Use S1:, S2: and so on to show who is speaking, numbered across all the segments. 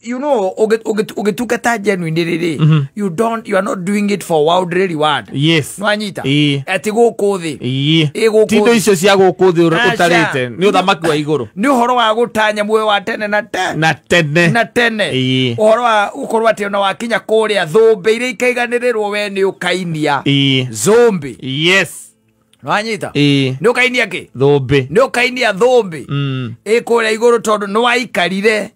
S1: you know ũgĩtungata genuine rĩrĩ, you are not doing it for worldly reward.
S2: Yes.
S1: Nwanyita
S2: Ĩĩ.
S1: atĩ gũkũ thĩ.
S2: Ĩĩ.
S1: Ĩ gũkũ
S2: Ti indo
S1: thĩ.
S2: icio cia gũkũ thĩ
S1: Aca.
S2: ũtarĩte nĩ ũthamaki wa igũrũ.
S1: Nĩ ũhoro wa gũtanya muoyo wa tene na tene.
S2: Na tene.
S1: Na tene.
S2: Ĩĩ.
S1: Ũhoro wa gũkorwo atĩ ona wakinya kũrĩa thũmbĩ iria ikaiganĩrĩrwo we nĩ ũkainia.
S2: Ĩĩ.
S1: Zũmbĩ.
S2: Yes.
S1: Nwanyita
S2: Ĩĩ.
S1: nĩ ũkainia kĩ?
S2: Thũmbĩ.
S1: Nĩ ũkainia thũmbĩ ĩ kũrĩa igũrũ tondũ nĩ waikarire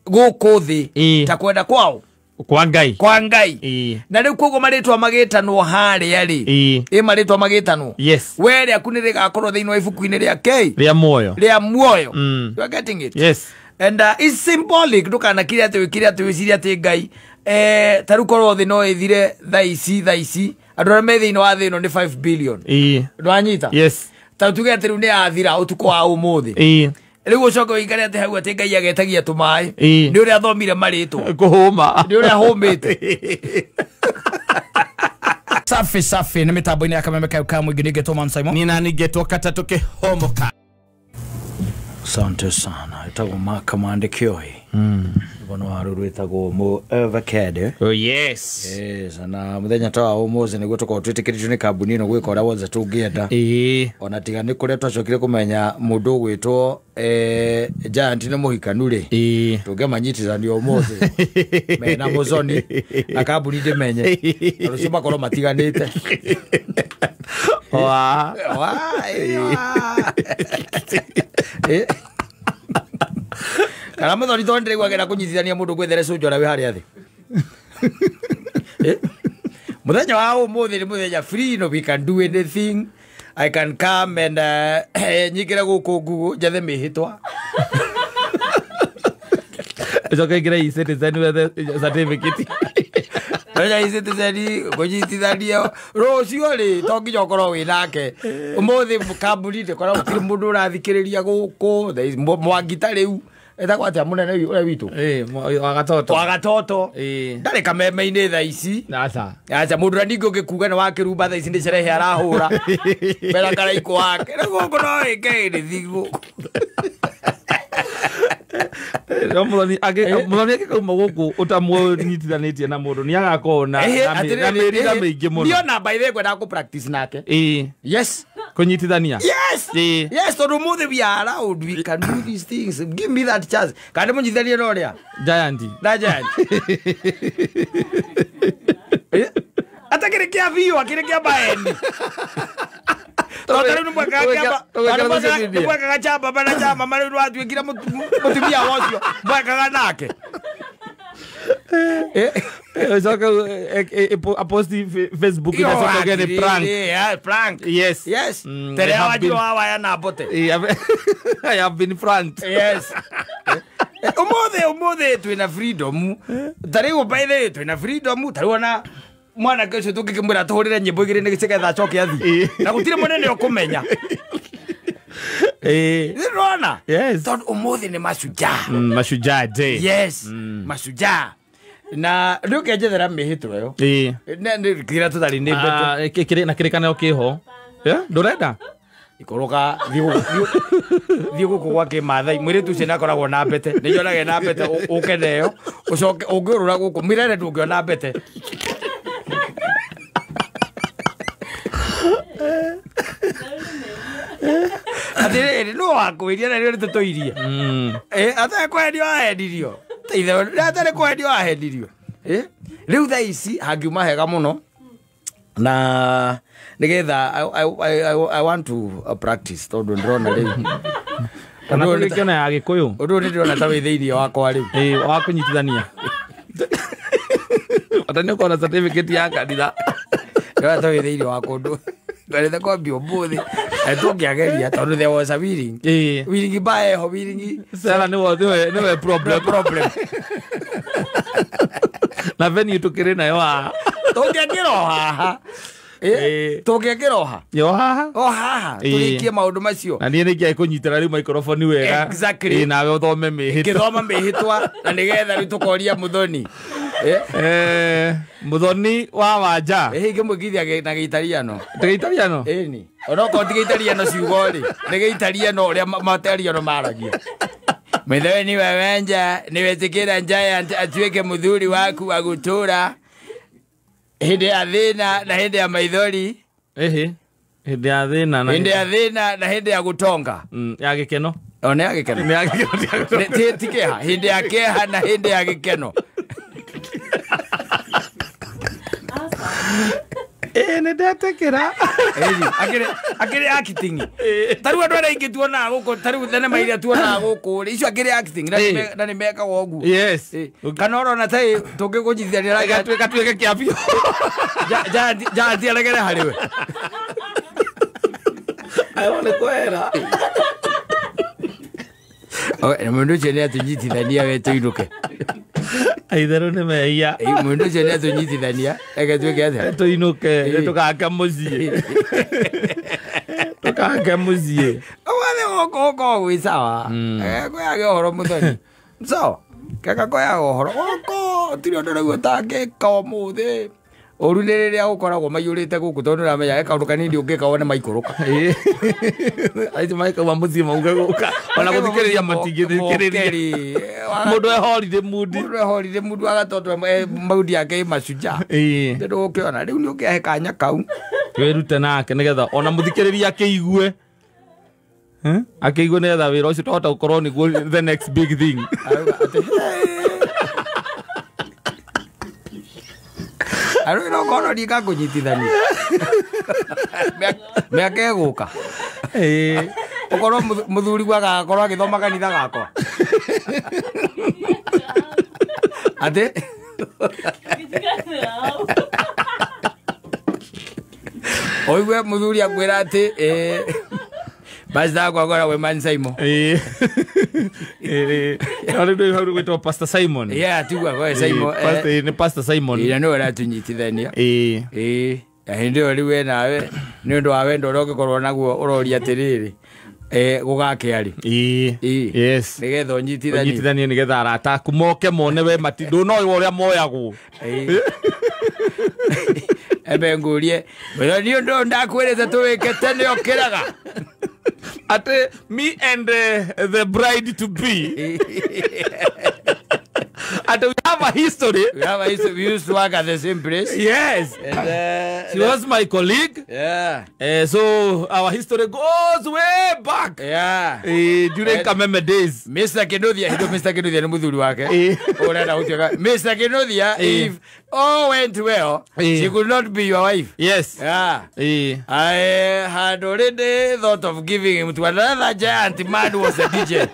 S1: gũkũ thĩ
S2: Ĩĩ.
S1: ta kwenda kwao
S2: Kwa Ngai.
S1: kwa Ngai.
S2: Ĩĩ.
S1: Na rĩu koguo marĩtwa magĩtanwo harĩa rĩ,
S2: Ĩĩ.
S1: ĩ marĩtwa magĩtanwo,
S2: Yes.
S1: we rĩaku nĩ rĩgakorwo thĩinĩ wa ibuku-inĩ rĩa kĩ?
S2: Rĩa muoyo.
S1: Rĩa muoyo. You are getting it?
S2: Yes.
S1: And it's symbolic. Ndũkanakire atĩ wĩkire atĩ wĩcirie atĩ Ngai ta rĩu korwo thĩ no ĩthire thaa ici andũ arĩa me thĩinĩ wa thĩ ĩno nĩ 5 billion.
S2: Ĩĩ.
S1: Ndwanyita?
S2: Yes.
S1: Ta tuge atĩ rĩu nĩ yathira ũtukũ wa ũmũthĩ.
S2: Ĩĩ.
S1: Rĩu ũcoke ũikare atĩ hau atĩ Ngai agetagia tũmaĩ.
S2: Ĩĩ.
S1: Nĩ ũrĩa athomire marĩtwa.
S2: Kũhũma.
S1: Nĩ ũrĩa hũmĩte. Safi safi nĩ mĩtambo-inĩ ya kameme kayo ka mũingĩ nĩngetwo Man Simon.
S2: Nina nĩngetwo katatũ kĩhomoka.
S1: Asante sana. Ĩtagwo Mark Mwandĩkĩoi. Rũgano wa rũrũ rwĩtagwo Mo Avocado.
S2: Oh yes.
S1: Yes, na mũthenya ta wa ũmũthĩ nĩguo tũkorwo twĩtĩkĩrĩtio nĩ kambuni ĩno gwĩka ũrĩa wothe tũngĩenda.
S2: Ĩĩ.
S1: Ona tiga nĩ kũrĩa twacokire kũmenya mũndũ ũgwĩtwo Giant nĩ mũhikanu rĩ.
S2: Ĩĩ.
S1: Tũngĩmanyitithanio ũmũthĩ mena mũconi na kambuni ndĩmenye na rũciũ makorwo matiganĩte.
S2: Wa.
S1: Wa, wa. Kana mũthoni tondũ ndĩraigua agenda kũnyitithania mũndũ gwethere cũnjũ ũrĩa wĩ harĩa thĩ. Mũthenya wa ũmũthĩ nĩ mũthenya free, no we can do anything. I can come and nyingĩre gũkũ Google njethe mĩhĩtwa.
S2: Ũcoke ũingĩre e-Citizen wethe certificate.
S1: Mũthenya e-Citizen kũnyitithania rũciũ rĩ to nginya ũkorwo wĩ nake. Ũmũthĩ kambuni ndĩkoragwo gũtirĩ mũndũ ũrathikĩrĩria gũkũ. There is Mwangi ta rĩu etagwo atĩa mũnene ũrĩa witũ?
S2: Ĩĩ, wa Gatoto.
S1: Wa Gatoto.
S2: Ĩĩ.
S1: Ndarĩ kameme-inĩ thaa ici.
S2: Aca.
S1: Aca mũndũ ũrĩa ningĩ ũngĩkuga nĩ wa kĩrumba thaa ici nĩ cerehe arahũra. Mena karaikũ wake. Rĩu gũkũ no wĩke anything gũkũ.
S2: No mũthoni angĩkauma gũkũ ũtamũnyitithanĩtie na mũndũ nĩ agakorwo na na mĩrira mĩingĩ mũno.
S1: Ndio na by the way ngwendaga kũ practice nake.
S2: Ĩĩ.
S1: Yes.
S2: Kũnyitithania.
S1: Yes.
S2: Ĩĩ.
S1: Yes, tondũ ũmũthĩ we are allowed, we can do these things. Give me that chance. Kana ndĩmũnyitithanie na ũrĩa?
S2: Giant.
S1: Na Giant. Atakĩrĩ kĩa biũ, akĩrĩ kĩa maeni. Tondũ rĩu nĩ mwekaga chamba bana chamba ma rĩu nĩwatuĩkire mũtumia wa ũcio mwekaga nake.
S2: Ũcoke aposti Facebook inacoke nĩ prank.
S1: Yeah, prank.
S2: Yes.
S1: Yes. Tere wanjirwo wa waya na mbote.
S2: I have been pranked.
S1: Yes. Ũmũthĩ twĩna freedom. Ta rĩu by the way twĩna freedom. Ta rĩu ona mwanake ũcio tũngĩkĩmwĩra tũhũrĩre nyĩmbo igĩrĩ nĩgetha acoke athiĩ. Na gũtirĩ mũnene ũkũmenya.
S2: Ĩĩ.
S1: Nĩũrona?
S2: Yes.
S1: Tondũ ũmũthĩ nĩ mashujaa.
S2: Mashujaa day.
S1: Yes. Mashujaa. Na rĩu kĩnjethera mĩhĩtwa ĩyo.
S2: Ĩĩ.
S1: Kĩrĩa tũtarĩ nĩ mbete.
S2: Na kĩrĩkanĩro kĩho. Ndũrenda?
S1: Ikũrũka thiĩ gũkũ gwa kĩmathai mũirĩtu ũcio nĩakoragwo na mbete. Nĩnyonaga na mbete ũke nayo ũcoke ũngĩũrũra gũkũ Mirere ndũngĩona mbete. Atĩrĩrĩ nũ wakwĩria na rĩo nĩtũtũirie. Atarĩ kwendio ahendirio. Atarĩ kwendio ahendirio. Rĩu thaa ici hangiuma hega mũno na nĩgetha I want to practice tondũ ndĩrona rĩu.
S2: Kana tũgĩkĩona ya Gĩkũyũ.
S1: Ũndũ ũyũ nĩndĩrona ta wĩ thĩinĩ wakwa rĩu.
S2: Ĩĩ, wa kũnyitithania. Ata nĩ ũkorwo na certificate ya kanitha.
S1: Ndĩrona ta wĩ thĩinĩ wakwa ũndũ. Twarĩte kwambia ũmũthĩ. Na tũngĩageria tondũ there was a willing.
S2: Ĩĩ.
S1: Willing baeho, willing.
S2: Sera nĩwe problem.
S1: Problem.
S2: Na venue tũkĩrĩ nayo haha.
S1: Tũngĩakĩra o haha. Tũngĩakĩra o ha?
S2: Yo haha.
S1: O haha. Tũrĩkie maũndũ macio.
S2: Na niĩ nĩngĩaĩ kũnyitĩra rĩu microphone wega.
S1: Exactly.
S2: Ĩĩ, nawe ũthome mĩhĩtwa.
S1: Ngĩthoma mĩhĩtwa na nĩgetha rĩu tũkoria mũthoni.
S2: Mũthoni wa Wanja.
S1: Ingĩmwĩkithia na Gĩitariano.
S2: Ti Gĩitariano?
S1: Ĩni. Onokorwo ti Gĩitariano ciugo rĩ, nĩ Gĩitariano ũrĩa Matariano maragia. Muthoni wa Wanja nĩwetĩkĩra Giant atuĩke mũthuri waku wa gũtũra hĩndĩ ya thĩna na hĩndĩ ya maithori.
S2: Ehe. Hĩndĩ ya thĩna na
S1: hĩndĩ ya thĩna na hĩndĩ ya gũtonga.
S2: Ya gĩkeno.
S1: O nĩ ya gĩkeno.
S2: Nĩ ya gĩkeno.
S1: Ti kĩeha, hĩndĩ ya kĩeha na hĩndĩ ya gĩkeno.
S2: Nĩ ndetĩkĩra.
S1: Akĩrĩ acting. Ta rĩu andũ arĩa aingĩ tuonaga gũkũ, ta rĩu thenema iria tuonaga gũkũ rĩ, icio akĩrĩ acting na nĩ mekaga ũguo.
S2: Yes.
S1: Kana ũrona ta tũngĩkũnyitithania
S2: gatuĩke kĩa biũ.
S1: Giant aregere harĩ we.
S2: Ayo nĩ kwera.
S1: Mũndũ ũcio nĩ atũnyitithania we tũinũke.
S2: Aitherũ nĩ mehia.
S1: Mũndũ ũcio nĩ atũnyitithania reke tuĩke atĩa?
S2: Tũinũke, tũgake mũciĩ. Tũgake mũciĩ.
S1: Ũmũthĩ gũkũ gũkoragwo gwĩ sawa. Kwĩyage ũhoro mũthoni. Sawa. Keka kwĩyaga ũhoro. Gũkũ gũtirĩ ũndũ ũraigua ũtangĩka ũmũthĩ. Ũru nĩ rĩrĩa gũkoragwo maiyũrĩte gũkũ tondũ nĩũramenya he kaũndũ kanini ũngĩka wone maikũrũka.
S2: Aici maikauma mũciĩ mauge gũka. Ona gũthikĩrĩria matingĩthikĩrĩria. Mũndũ e holiday mood.
S1: Mũndũ e holiday mood agatondũ maũndũ yake ĩ mashujaa. Nĩ ndũgũkĩona rĩu nĩ ũkĩahe kanya kau.
S2: Wĩrute nake nĩgetha ona mũthikĩrĩria akĩigue. Akĩigue nĩgetha wĩra ũcio twahota gũkorwo nĩguo the next big thing.
S1: Arå no kono ndika kũnyitithania. Mĩaka ĩgũka. Ũkorwo mũthuri agakorwo agĩthoma kanitha gakwa. Atĩ? Oigue mũthuri akwĩra atĩ Pastor akwa akoragwo Man Simon.
S2: Rĩu hau gwĩtwo Pastor Simon.
S1: Yeah, tiguo gwe Simon.
S2: Nĩ Pastor Simon.
S1: Na nĩwe ũratũnyitithania. Na hĩndĩ ĩyo rĩu we nawe nĩ ũndũ wa wendo ũrĩa ũngĩkorwo naguo ũroria atĩrĩrĩ gũgakĩa rĩ.
S2: Yes.
S1: Nĩgetha ũnyitithanie.
S2: Ũnyitithanie nĩgetha arata aku moke mone we ndũnoĩ ũrĩa moyagwo.
S1: Embe ngũrie mũthoni ũndũ ndakwĩrĩte tũwĩke tene ũkĩraga.
S2: Ate me and the bride to be. Ate we have a history.
S1: We have a history. We used to work at the same place.
S2: Yes.
S1: And,
S2: she was my colleague.
S1: Yeah.
S2: So our history goes way back.
S1: Yeah.
S2: During Kameme days.
S1: Mr. Kinuthia, Mr. Kinuthia ni muthuri wake. Mr. Kinuthia, if all went well, she could not be your wife.
S2: Yes.
S1: Yeah. I had already thought of giving him to another giant man who was a DJ.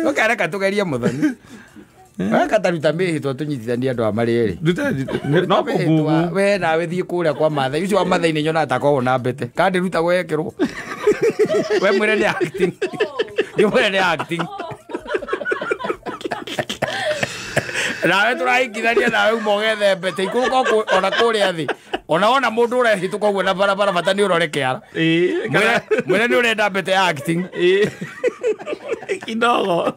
S1: Ũkareka tũgerie mũthoni. Wakataruta mĩhĩtwa tũnyitithanie andũ a marĩ erĩ.
S2: No kũgugu.
S1: We nawe thiĩ kũrĩa kwa Maathai. Ũcio wa Maathai nĩ nyonaga ta akoragwo na mbete. Kana ndĩrutagwo yekĩrwo. We mwĩre nĩ acting. Ndĩmwĩre nĩ acting. Nawe tũrahingithania nawe uma ũgethe mbete. Ikũrũka ona kũrĩa thĩ. Ona wona mũndũ ũrehĩtũka ũguo na barabara bata nĩ ũrore kĩara. Mwĩre nĩ ũrenda mbete ya acting.
S2: Kidogo.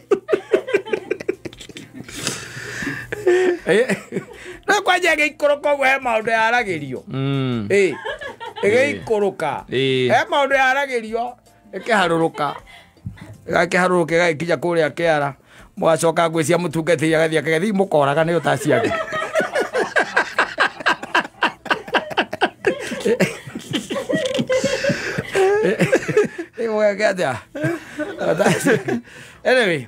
S1: No kwanja ĩgĩikũrũka ũguo he maũndũ yaragĩrio. Ĩgĩikũrũka. He maũndũ yaragĩrio ĩkĩharũrũka. Ĩgakĩharũrũka ĩgagĩkinya kũrĩa kĩara. Mũgacoka ngwĩcia mũtungatĩri agathiĩ akĩgethi mũkoraga nĩyo ta ciake. Anyway,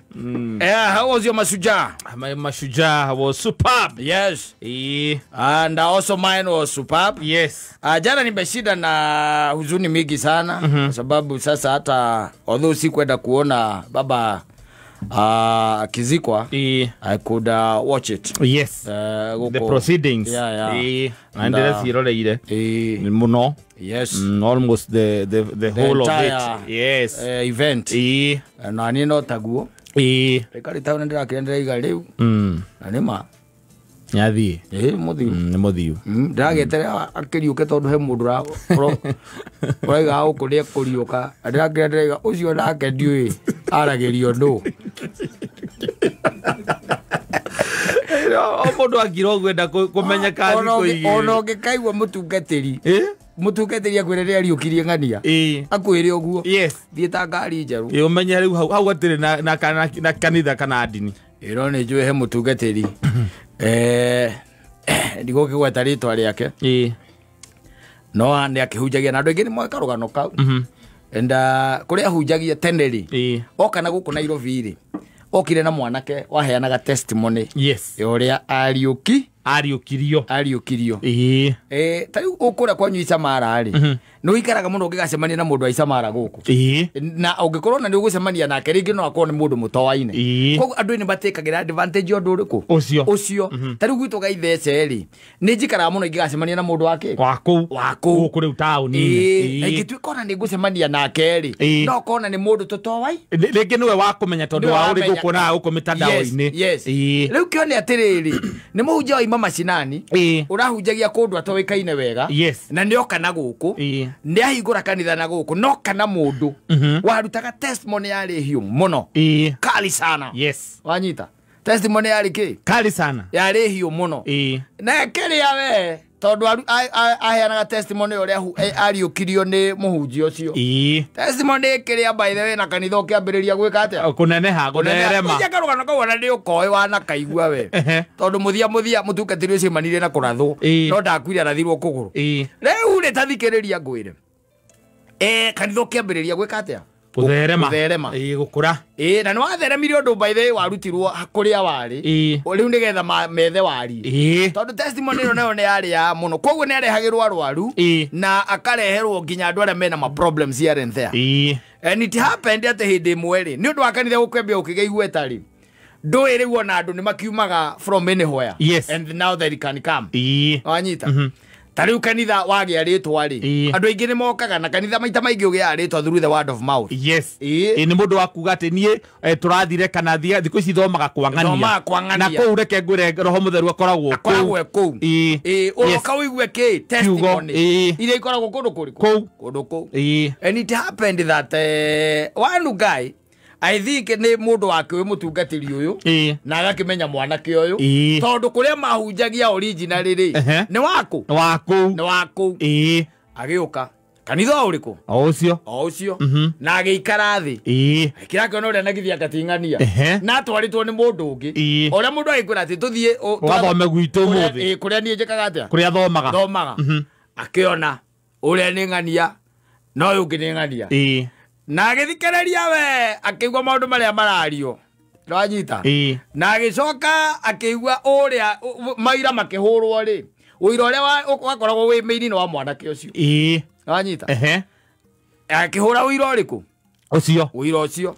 S1: how was your mashujaa?
S2: My mashujaa was superb.
S1: Yes. And also mine was superb.
S2: Yes.
S1: Jana nimeshinda na huzuni mingi sana kwa sababu sasa hata although sikwenda kuona baba akizikwa, I could watch it.
S2: Yes. The proceedings.
S1: Yeah, yeah.
S2: And muno.
S1: Yes.
S2: Almost the whole of it. Yes.
S1: Event. Na ni no taguo. Rekari taona ndĩrakĩenderea rĩu. Na nĩ ma.
S2: Nĩathiĩ.
S1: Mũthiu.
S2: Nĩ mũthiu.
S1: Ndĩragĩeterera akĩriũke tondũ he mũndũ ũraiga gũkũ nĩ ekũriũka. Ndĩrakĩenderea ũcio nake ndiũĩ aragĩrio nũ.
S2: O mũndũ akira ũguo enda kũmenyeka thikũ igĩrĩ.
S1: Ona ũngĩkaigua mũtungatĩri Mũtungatĩri akwĩre rĩrĩa ariũkirie ng'ania. Akwĩre ũguo.
S2: Yes.
S1: Thiĩ ta ngari njerũ.
S2: Ĩ ũmenye rĩu hau hatirĩ na kanitha kana ndini.
S1: Ĩro nĩ njũĩ he mũtungatĩri. Ndigũkĩgweta rĩtwa rĩake. No nĩ akĩhunjagia na andũ aingĩ nĩ moĩ karũgano kau. And kũrĩa ahunjagia tene rĩ. Oka na gũkũ Nairobi rĩ. Okire na mwanake waheanaga testimony.
S2: Yes.
S1: Ya ũrĩa ariũkirio. Ta rĩu ũkũrĩa kwanyu Isamara rĩ. Nĩ ũikaraga mũno ũngĩgacemania na mũndũ wa Isamara gũkũ. Na ũngĩkorwo na nĩ ũgũcemania nake rĩngĩ no akorwo nĩ mũndũ mũtoaine. Koguo andũ nĩ matekagĩra advantage ũndũ ũrĩkũ? Ũcio. Ta rĩu gwitũ Gaithece rĩ, nĩ njikaraga mũno ingĩgacemania na mũndũ wa kĩ?
S2: Wa kũu.
S1: Wa kũu.
S2: Gũkũ rĩu taũni-inĩ.
S1: Na ingĩtuĩka ona nĩ ngũcemania nake rĩ, no ũkona nĩ mũndũ tũtoai.
S2: Rĩngĩ nĩwe wa kũmenya tondũ wa ũrĩ gũkuonaga gũkũ mĩtandao-inĩ.
S1: Yes. Rĩu kĩone atĩrĩrĩ, nĩ mũhunjia waima macinani, ũrahunjagia kũndũ atoĩkaine wega, na nĩ oka na gũkũ, nĩ ahingũra kanitha na gũkũ, no kana mũndũ warutaga testimony yarĩ hiũ mũno. Kali sana.
S2: Yes.
S1: Wanyita. Testimony yarĩ kĩ?
S2: Kali sana.
S1: Yarĩ hiũ mũno. Na kĩrĩa we tondũ aheanaga testimony ũrĩa ariũkirio nĩ mũhunjia ũcio. Testimony kĩrĩa by the way na kanitha ũkĩambĩrĩria gwĩka atĩa?
S2: Kũneneha, gũtherema.
S1: Kũnja karũgano kau ona nĩ ũkoĩ wanakaigua we. Tondũ mũthia mũtungatĩri ũcio aimanire na kũrathwo. No ndakuire arathirwo kũgũrũ. Rĩu rĩ ta thikĩrĩria ngwĩre. Kanitha ũkĩambĩrĩria gwĩka atĩa?
S2: Gũtherema. Gũkũra.
S1: Na nĩ watheremire ũndũ by the way warutirwo kũrĩa warĩ. Rĩu nĩgetha methe wari. Tondũ testimony ĩno nayo nĩ yarĩ ya mũno. Koguo nĩ arehagĩrwo arwaru na akareherwo nginya andũ arĩa mena ma problems here and there. And it happened atĩ hĩndĩ ĩmwe rĩ, nĩ ũndũ wa kanitha gũkĩambia gũkĩgĩa igweta rĩ, ndũĩ rĩu ona andũ nĩ makiumaga from anywhere.
S2: Yes.
S1: And now they can come. Wanyita. Ta rĩu kanitha wagĩa rĩtwa rĩ, andũ aingĩ nĩ mokaga na kanitha maita maingĩ ũgĩaga rĩtwa through the word of mouth.
S2: Yes. Nĩ mũndũ wa kuga atĩ niĩ tũrathire kana thikũ ici thomaga kwa ng'ania. Na kũu reke ngwĩre Roho Mũtheru akoragwo
S1: kũu. Ũroka ũigue kĩ? Testimony. Iria ikoragwo kũndũ kũrĩkũ? Kũndũ kũu. And it happened that one guy, I think nĩ mũndũ wakĩũĩ mũtungatĩri ũyũ na agakĩmenya mwanake ũyũ tondũ kũrĩa mahunjagia original rĩ nĩ wakũ? Nĩ wakũu. Agĩũka kanitha ũrĩkũ?
S2: O ũcio.
S1: Na agĩikara thĩ. Akĩra akĩona ũrĩa nagithia akating'ania na atwarĩtwo nĩ mũndũ ũngĩ. Ũrĩa mũndũ agĩkwĩra atĩ tũthiĩ
S2: ũgathome gwitũ ũmũthĩ.
S1: Kũrĩa niĩ njĩkaga atĩa?
S2: Kũrĩa thomaga.
S1: Akĩona ũrĩa nĩ ng'ania na ũyũ ũngĩ nĩ ng'ania. Na agĩthikĩrĩria we akĩigua maũndũ marĩa marario. Nĩwanyita? Na agĩcoka akĩigua ũrĩa maira makĩhũrwo rĩ, ũira ũrĩa wakoragwo wĩ mĩini-inĩ wa mwanake ũcio. Nĩwanyita? Akĩhũra ũira ũrĩkũ?
S2: Ũcio.
S1: Ũira ũcio.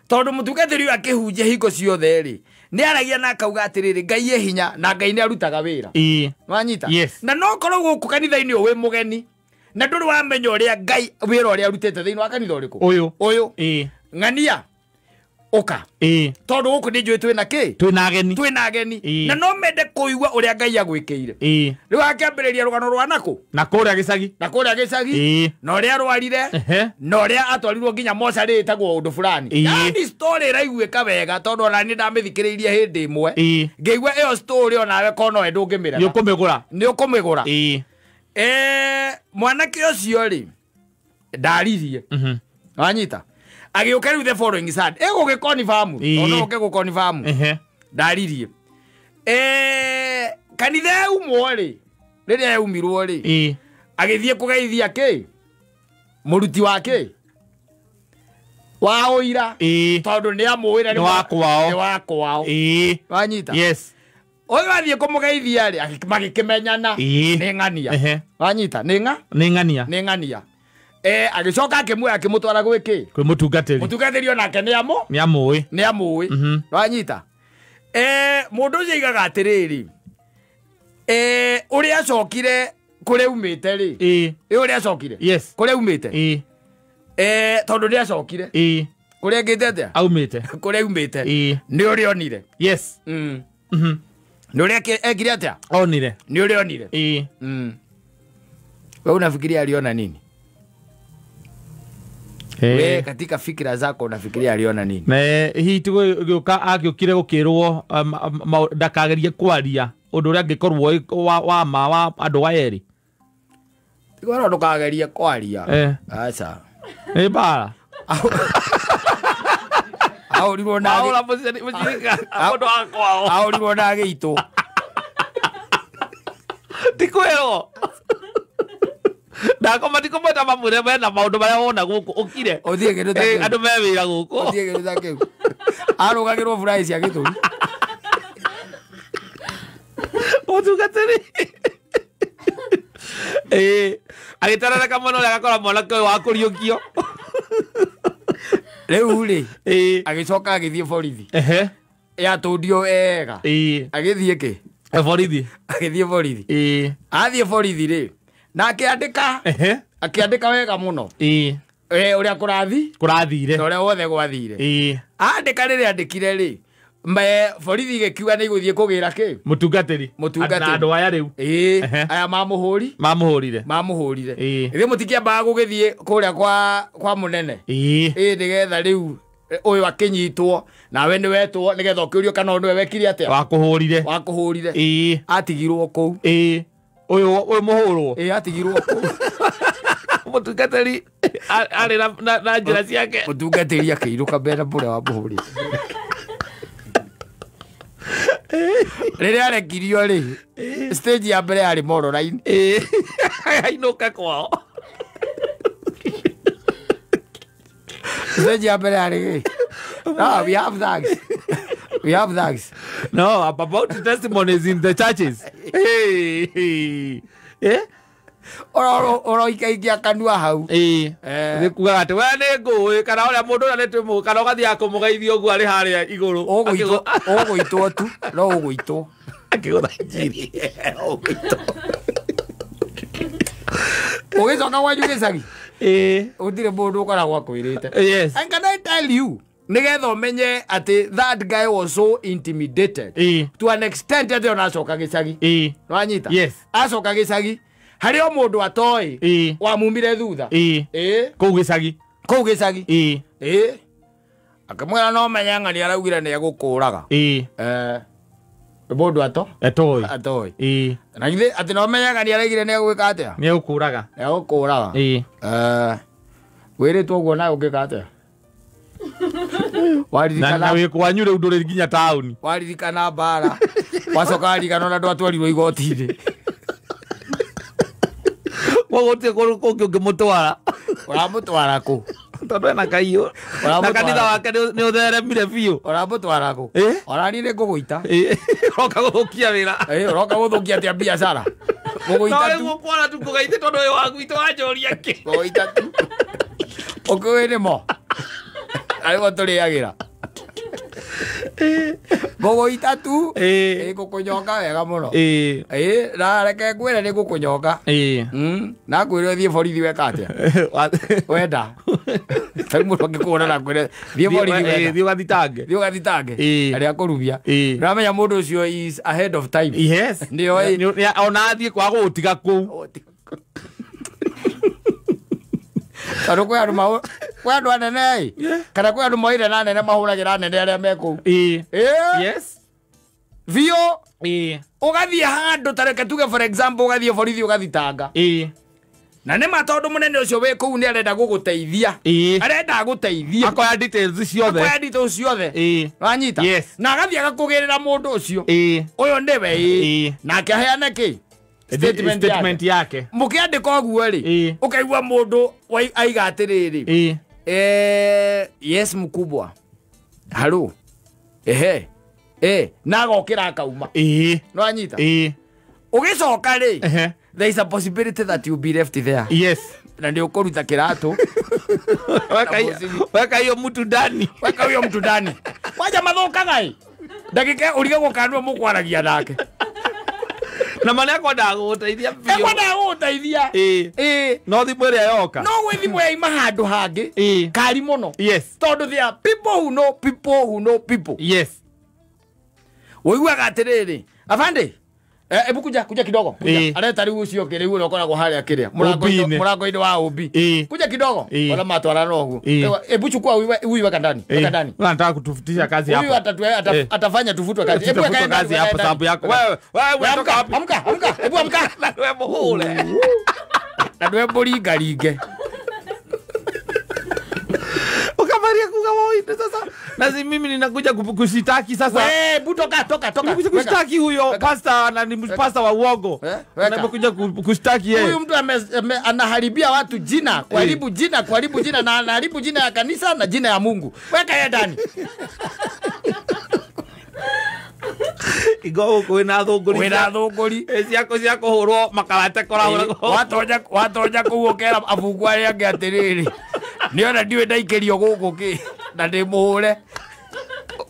S1: Tondũ mũtungatĩri ũyũ akĩhunjia hingo ciothe rĩ, nĩ aragia na akauga atĩrĩrĩ, Ngai e hinya na Ngai nĩ arutaga wĩra. Nĩwanyita? Na no korwo gũkũ kanitha-inĩ ũyũ wĩ mũgeni, na ndũrĩ wamenya ũrĩa Ngai wĩra ũrĩa arutĩte thĩinĩ wa kanitha ũrĩkũ?
S2: Ũyũ.
S1: Ng'ania ũka. Tondũ gũkũ nĩ njũĩ twĩna kĩ?
S2: Twĩna ageni.
S1: Na no mende kũigua ũrĩa Ngai agwĩkĩire. Rĩu akĩambĩrĩria rũgano rwa nakũ?
S2: Na kũrĩa gĩcagi.
S1: Na kũrĩa gĩcagi. Na ũrĩa arwarire. Na ũrĩa atwarirwo nginya mocarĩ ĩtagwo ũndũ fulani. Yani story ĩraiguĩka wega tondũ ona niĩ ndamĩthikĩrĩirie hĩndĩ ĩmwe. Ngĩigua ĩyo story onawe kono we ndũngĩmĩrega.
S2: Nĩ ũkũmĩgũra.
S1: Mwanake ũcio rĩ ndaririe. Wanyita. Agĩũka rĩu the following Sunday. Ĩgũgĩkonfirm. Tondũ ũke gũkonfirm. Ndaririe. Kanitha yaumwo rĩ, rĩrĩa yaumirwo rĩ, agĩthiĩ kũgeithia kĩ? Mũruti wa kĩ? Wa ũira. Tondũ nĩ amũĩra
S2: nĩ wa kwao.
S1: Nĩ wa kwao. Wanyita.
S2: Yes.
S1: Ũyũ athiĩ kũmũgeithia rĩ, magĩkĩmenyana. Nĩ ng'ania. Wanyita, nĩ ng'a?
S2: Nĩ ng'ania.
S1: Nĩ ng'ania. Agĩcoka akĩmuoya akĩmũtwara gwĩ kĩ?
S2: Kwĩ mũtungatĩri.
S1: Mũtungatĩri onake nĩ amũ?
S2: Nĩ amũĩ.
S1: Nĩ amũĩ. Wanyita. Mũndũ ũcio aigaga atĩrĩrĩ, ũrĩa acokire kũrĩa aumĩte rĩ. Ũrĩa acokire?
S2: Yes.
S1: Kũrĩa aumĩte? Tondũ nĩ acokire. Kũrĩa angĩte atĩa?
S2: Aumĩte.
S1: Kũrĩa aumĩte. Nĩ ũrĩa onire.
S2: Yes.
S1: Nĩ ũrĩa ekire atĩa?
S2: Onire.
S1: Nĩ ũrĩa onire. Wewe unafikiria aliona nini? We katika fikira zako unafikiria aliona nini?
S2: Na hihi gũka agĩũkire gũkĩrwo ndakagerie kwaria ũndũ ũrĩa angĩkorwo wa ma wa andũ wa erĩ.
S1: Tiga ndukagerie kwaria. Aca.
S2: Nĩ mbara.
S1: Ahũrirwo na
S2: ahũra mũcirika mũndũ wa kwao.
S1: Ahũrirwo na agĩitwo.
S2: Ti kwĩrwo. Ndakoma ti kũmwĩta mamwĩre mena maũndũ marĩa wona gũkũ ũkire.
S1: Ũthiĩ kĩndũ ta kĩu.
S2: Andũ me wĩra gũkũ.
S1: Ũthiĩ kĩndũ ta kĩu. Arũgagĩrwo furahi cia gĩthũri.
S2: Mũtungatĩri. Agĩtararaka mwena ũrĩa agakora mwanake ũyũ wa kũriũkio.
S1: Rĩu rĩ, agĩcoka agĩthiĩ borithi. Yatũndio wega. Agĩthiĩ kĩ?
S2: Borithi.
S1: Agĩthiĩ borithi. Athiĩ borithi rĩ, na akĩandĩka. Akĩandĩka wega mũno. Ũrĩa kũrathire. Na ũrĩa wothe gwathire. Andĩka rĩrĩa andĩkire rĩ, borithi gĩkiuga nĩ igũthiĩ kũgĩra kĩ?
S2: Mũtungatĩri.
S1: Mũtungatĩri.
S2: Na andũ aya rĩu.
S1: Aya mamũhũri.
S2: Mamũhũrire.
S1: Mamũhũrire. Ithuĩ mũtikĩambaga gũgĩthiĩ kũrĩa kwa mũnene. Nĩgetha rĩu ũyũ akĩnyitwo nawe nĩ wetwo nĩgetha ũkĩũrio kana nĩwe wekire atĩa.
S2: Wakũhũrire.
S1: Wakũhũrire. Atigirwo kũu.
S2: Ũyũ mũhũrwo.
S1: Atigirwo kũu.
S2: Mũtungatĩri arĩ na njĩra ciake.
S1: Mũtungatĩri akĩinũka mbere mũrĩa wamũhũrire. Rĩrĩa arekirio rĩ, stage ya mbere yarĩ Mororaini.
S2: Ainũka kwao.
S1: Stage ya mbere yarĩ gĩ? No, we have thugs. We have thugs.
S2: No, about testimonies in the churches. Hey.
S1: Oroikaikia kanua hau.
S2: Nĩ kugaga atĩ we nĩ ngũĩ kana ũrĩa mũndũ ũrĩa nĩ twĩmũĩ kana ũgathiaga kũmũgeithia ũguo arĩ harĩa igũrũ.
S1: Ũgũitwo tu, no ũgũitwo.
S2: Akĩgũtha njiri.
S1: Ũgũitwo. Ũgĩcoka kwanyu gĩcagi. Gũtirĩ mũndũ ũkoragwo akwĩrĩte.
S2: Yes.
S1: And can I tell you, nĩgetha ũmenye atĩ that guy was so intimidated to an extent atĩ ona acoka gĩcagi. Nĩwanyita?
S2: Yes.
S1: Acoka gĩcagi harĩ o mũndũ atoĩ wamumire thutha.
S2: Kũu gĩcagi.
S1: Kũu gĩcagi. Akĩmwĩra no menye ng'ani araugire nĩ egũkũraga. Mũndũ atoĩ. Atoĩ. Na githĩ atĩ no menye ng'ani araugire nĩ egwĩka atĩa?
S2: Nĩ egũkũraga.
S1: Nĩ egũkũraga. Wĩrĩtwo ũguo nawe ũngĩka atĩa?
S2: Na wĩ kwanyu rĩu ndũrĩ nginya taũni.
S1: Waririkana mbara. Wacoka waririkana ona ndwatwarirwo igoti-inĩ.
S2: Koguo gũtirĩ kũndũ kũngĩ ũngĩmũtwara.
S1: Ũramũtwara kũ?
S2: Tondũ ena kaiyũ. Na kanitha wake nĩ ũtheremire biũ.
S1: Ũramũtwara kũ? Ona niĩ nĩ ngũgũita.
S2: Ũroka gũthũkia wĩra.
S1: Ũroka gũthũkia atĩa biacara? Ngũgũita tu.
S2: No rĩu ũkwara tu ngũgeithie tondũ ũyũ wa gwitũ wanjũria kĩ.
S1: Ngũgũita tu. Ũkĩũĩ nĩmo. Arĩmo tũrĩagĩra. Ngũgũita tu. Ngũkũnyonga wega mũno. Na reke ngwĩre nĩ ngũkũnyonga. Na ngwĩre ũthiĩ borithi weka atĩa? Wenda. Tarĩu mũndũ angĩkũhũra na ngwĩre thiĩ borithi wenda.
S2: Thiĩ ũgathitange.
S1: Thiĩ ũgathitange. Arĩa akũrumia. Ũramenya mũndũ ũcio is ahead of time.
S2: Yes.
S1: Nĩoĩ.
S2: Ona athiĩ kwaga gũgũtiga kũu.
S1: Tondũ kwĩ andũ anene kana kwĩ andũ moire na anene mahũragĩra anene arĩa me kũu.
S2: Yes.
S1: Biũ. Ũgathiĩ handũ ta reke tuge for example ũgathiĩ borithi ũgathitanga. Na nĩ ma tondũ mũnene ũcio wĩ kũu nĩ arenda gũgũteithia. Arenda gũteithia.
S2: Akoya details ciothe.
S1: Akoya details ciothe. Wanyita?
S2: Yes.
S1: Na agathiĩ agakũgĩrĩra mũndũ ũcio. Ũyũ nĩwe. Nake aheane kĩ?
S2: Statement yake.
S1: Mũkĩandĩka ũguo rĩ, ũkaigua mũndũ aiga atĩrĩrĩ. Yes mkubwa. Halo. Ehe. Na agokĩra akauma. Nĩwanyita? Ũgĩcoka rĩ, there is a possibility that you'll be left there.
S2: Yes.
S1: Na nĩ ũkũruta kĩratũ.
S2: Weka hiyo mtu ndani.
S1: Weka huyo mtu ndani. Wanja mathũkaga ĩ. Ndagĩka ũrigagwo kana nĩwe mũkwaragia nake.
S2: Na maana akwendaga gũgũteithia biũ.
S1: Ekwendaga gũgũteithia.
S2: No thimũ ĩrĩa yoka.
S1: No gwĩ thimũ yaima handũ hangĩ. Kari mũno.
S2: Yes.
S1: Tondũ there are people who know people who know people.
S2: Yes.
S1: Ũiguaga atĩrĩrĩ, afande, Ebu kuja kidogo. Kuja. Areta rĩu ũcio ũngĩ rĩu ũrĩa ũkoragwo harĩa kĩrĩa. Mũrango-inĩ wa OB. Kuja kidogo. Ona matwarana ũguo. Ebu chukua huyu weka ndani. Weka ndani.
S2: Unataka kutufutisha kazi hapa.
S1: Huyu atafanya tufutwe kazi. Ebu weka
S2: kazi hapo sababu yako. Wewe unatoka wapi?
S1: Amka, amka. Ebu amka.
S2: Wewe muhule.
S1: Na ndwe mũringaringe.
S2: Ukamaria kuga woi sasa. Na si mimi ninakuja kushitaki sasa.
S1: Wewe butoka toka toka.
S2: Ninakuja kushtaki huyo pastor na ni pastor wa uongo. Ninakuja kushtaki yeye.
S1: Huyu mtu anaharibia watu jina, kuharibu jina, kuharibu jina na anaharibu jina ya kanisa na jina ya Mungu. Weka yeye ndani.
S2: Igo kwina thunguri.
S1: Kwina thunguri.
S2: Ciako cia kuhurwo makarate koragwo.
S1: Watonya kuu ukera abungu aria angi atiriri. Niona ndiwe ndaikerio guku ki na ndimuhure.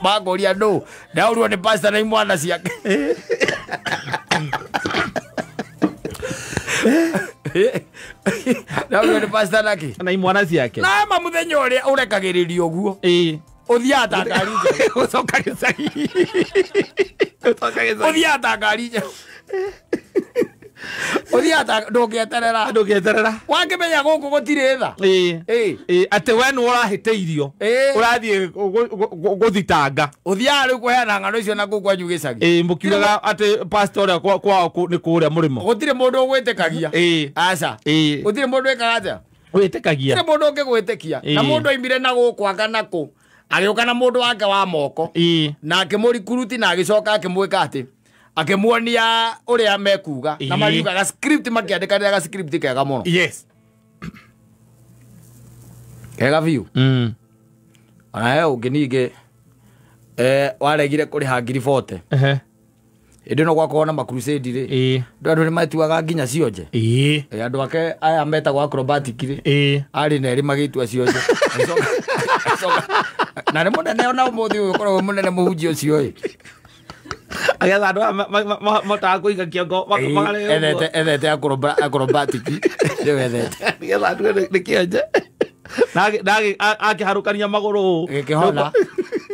S1: Mangoria ndu. Ndaurwo ni pastor na imwana ciake. Ndaurwo ni pastor naki.
S2: Na imwana ciake.
S1: Na ma muthenya uria urekagiririo guo. Uthiaga ta ngari njerũ.
S2: Gũcoka gĩcagi. Gũcoka gĩcagi.
S1: Uthiaga ta ngari njerũ. Uthiaga ta ndũngĩeterera.
S2: Ndũngĩeterera.
S1: Wakĩmenya gũkũ gũtirĩ tha.
S2: Ĩĩ. Atĩ we nĩ ũrahĩtĩirio. Ũrathiĩ gũthitanga.
S1: Uthiaga rĩu kũheana ng'ano icio na kũu kwanyu gĩcagi.
S2: Ĩĩ, mũkiugaga atĩ pastor ũrĩa kwao nĩ kũrĩa mũrĩmo.
S1: Gũtirĩ mũndũ ũgwĩtĩkagia. Aca. Gũtirĩ mũndũ wĩkaga atĩa?
S2: Wĩtĩkagia.
S1: Gũtirĩ mũndũ ũngĩgwĩtĩkia. Na mũndũ oimire na gũkũ anga na kũ. Agĩũka na mũndũ wake wa moko na akĩmũrikuruti na agĩcoka akĩmwĩka atĩ akĩmuonia ũrĩa mekuga na mariugaga script makĩandĩkanĩra ga script kega mũno.
S2: Yes.
S1: Kega biũ. Ona he ũngĩ ningĩ waregire kũrĩha ngiri 40. Ĩndĩ no gwakorwo na makrusade rĩ. Andũ nĩ matuaga nginya cionje. Andũ ake aya metagwo acrobatic rĩ. Arĩ na erĩ magĩtua cionje. Na nĩ mũnene ona ũmũthĩ ũyũ ũkoragwo mũnene mũhunjia ũcio ĩ.
S2: Agetha andũ aya motaga kũiga kĩongo
S1: ethete acrobatic nĩwe ethete.
S2: Nĩgetha atue nĩ kĩonje. Na akĩharũkania magũrũ ũũ.
S1: Gĩkĩhona.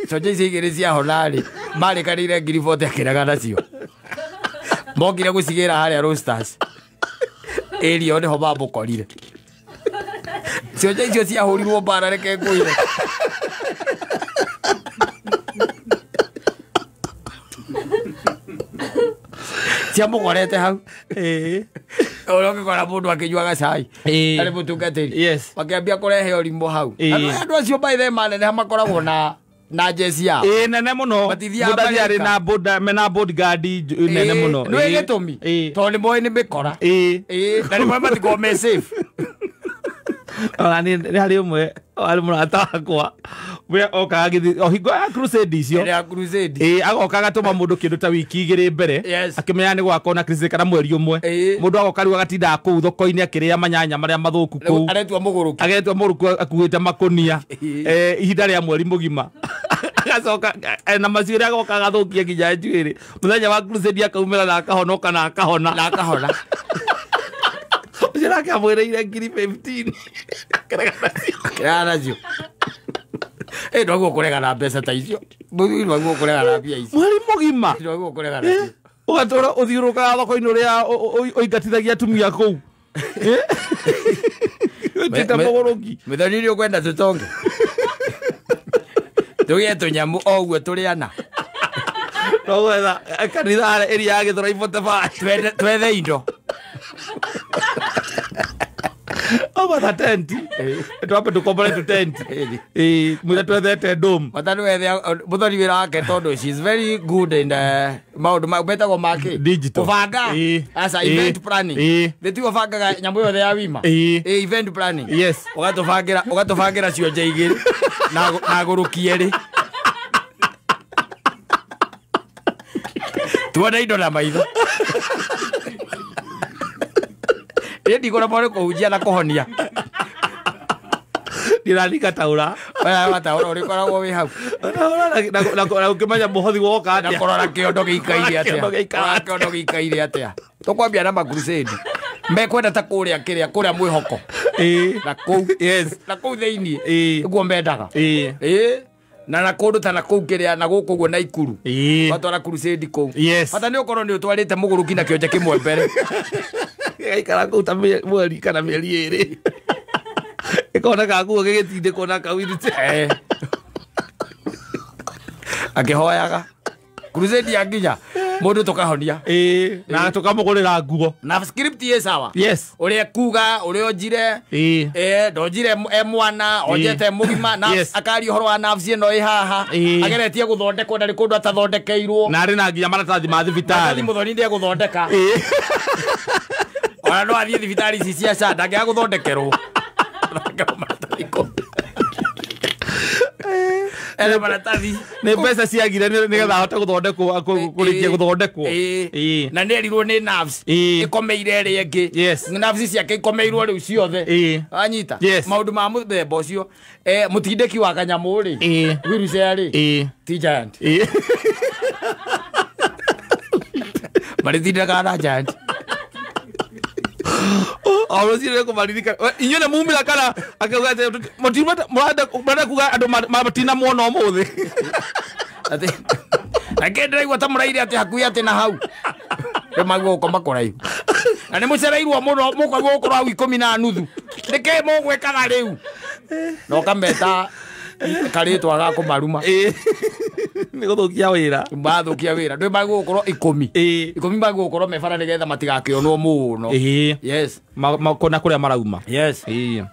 S1: Cionje icio igĩrĩ ciahona rĩ, marĩkanĩire ngiri 40 akĩrega nacio. Mokire gũcigĩra harĩa Roasters. Area nĩho mamũkorire. Cionje icio ciahũrirwo mbara reke ngwĩre. Ciamũkorete hau. Ũrĩa ũngĩkora mũndũ akĩnyuaga cai. Arĩ mũtungatĩri.
S2: Yes.
S1: Makĩambia kũrehe ũrimũ hau. Andũ acio by the maneneha makoragwo na jezi yao.
S2: Nene mũno.
S1: Matithiaga
S2: Mũndũ athiĩ arĩ na boda mena bodyguard nene mũno.
S1: Nĩ gĩtũmi. Tondũ nĩ moĩ nĩ mĩkora. Na nĩ moĩ matikoragwo me safe.
S2: Ona nĩ harĩ ũmwe arĩ mũrata wakwa we okaga gĩthiĩ o hingo ya crusade icio.
S1: Ya crusade.
S2: Agoka agatũma mũndũ kĩndũ ta wiki igĩrĩ mbere. Akĩmenya nĩ gwakorwo na crusade kana mweri ũmwe. Mũndũ agoka rĩu agatindaga kũu thoko-inĩ akĩrĩa manyanya marĩa mathũku kũu.
S1: Aretua mũgũrũki.
S2: Agetua mũgũrũki akuĩte makũnia ihinda rĩa mweri mũgima. Agacoka na macuĩrĩ agoka agathũkia nginya njuĩrĩ. Mũthenya wa crusade akaumĩra na akahonoka na akahona.
S1: Na akahona.
S2: Ũcio nake amwĩrĩire ngiri 15.
S1: Akĩregana nacio. Ndwaguo kũregana mbeca ta icio. Ndwaguo kũregana mbia icio.
S2: Mweri mũgima.
S1: Ndwaguo kũregana nacio.
S2: Ũgatũra ũthiũrũrũkaga thoko-inĩ ũrĩa ũingatithagia atumia kũu. Ũtuĩte mũgũrũki.
S1: Mĩthoni nĩ ũkwenda tũtonge. Tũgĩe tũnyamũ o ũguo tũrĩ ana.
S2: No gwetha kanitha harĩa ĩria ya Gĩthũrai 45.
S1: Twethe indo.
S2: Obatha tenti. Twambe tũkombore tũtenti. Mwĩre twethete dome.
S1: Bata nĩ wethe mũthoni wĩra wake tondũ she is very good in maũndũ metagwo make.
S2: Digital.
S1: Kũbanga. Aca event planning. Nĩ tigo bangaga nyamũ yothe ya wima. Event planning.
S2: Yes.
S1: Ũgatũbangĩra cionje igĩrĩ na gũrũki erĩ. Tuone indo na maitho. Ĩ ndigũra nĩ kũhunjia na kũhonia.
S2: Ndĩrarika taũra.
S1: Oya taũra ũrĩkoragwo wĩ hau.
S2: Na ũkĩmenya mũhothi woka atĩa.
S1: Na kũrora kĩondo gĩikaire atĩa. Kĩondo gĩikaire atĩa. Tũkwambia na makrusade. Mekwenda ta kũrĩa kĩrĩa kũrĩa mwĩhoko. Na kũu.
S2: Yes.
S1: Na kũu thĩinĩ. Nĩguo mendaga. Na kũndũ ta na kũu kĩrĩa na gũkũ ũguo na Ikuru. Watwara crusade kũu.
S2: Yes.
S1: Bata nĩ ũkorwo nĩ ũtwarĩte mũgũrũki na kĩonje kĩmwe mbere.
S2: Gĩgaikara kũu ta mweri kana mĩeri ĩrĩ. Ĩkoneka nguo gĩgĩtindĩkwo na kawheelchair.
S1: Akĩhoyaga. Crusade ya nginya. Mundu tukahonia.
S2: Na tukamugurira nguo.
S1: Na script ye sawa.
S2: Yes.
S1: Uria kuga, uria onjire. Ndonjire e mwana, onjete mugima na akari uhoro wa nerves ino i haha. Ageretie guthondekwo ndari kundu atathondekeirwo.
S2: Na ari na nginya maratathi ma thibitari.
S1: Maratathi muthoni ndie guthondeka. Ona no athie thibitari ici cia SHA ndangĩaga gũthondekerwo. Ena maratathi.
S2: Nĩ mbeca ciagire nĩgetha ahote gũthondekwo kũrĩkia gũthondekwo.
S1: Na nĩerirwo nĩ nerves ĩkomeire ĩrĩa ĩngĩ.
S2: Yes.
S1: Nerves ciake ikomeirwo rĩu ciothe. Anyita. Maũndũ ma mũthemba ũcio. Mũtindĩki wa kanyamũ rĩ. Wheelchair rĩ. Ti giant. Marĩtindaga na giant.
S2: Oro kumaririka inyuĩ nĩ mumĩra kana akauga atĩ mũrenda kuga andũ matina muona ũmũthĩ
S1: atĩ na ndĩraigua ta mũraire atĩ hakuhĩ atĩ na hau rĩu magwo gũkoma kũraihu na nĩ mũcereirwo mũno mũkaigua gũkorwo hau 10:30 nĩkĩ mũgwĩkaga rĩu na ũkameta karĩtwa ga kũmaruma
S2: nĩ gũthũkia wĩra
S1: mathũkia wĩra ndwĩ magwo gũkorwo 10 10 magwo gũkorwo me bara nĩgetha matigakĩonwo mũno. Yes.
S2: Makona kũrĩa marauma.
S1: Yes.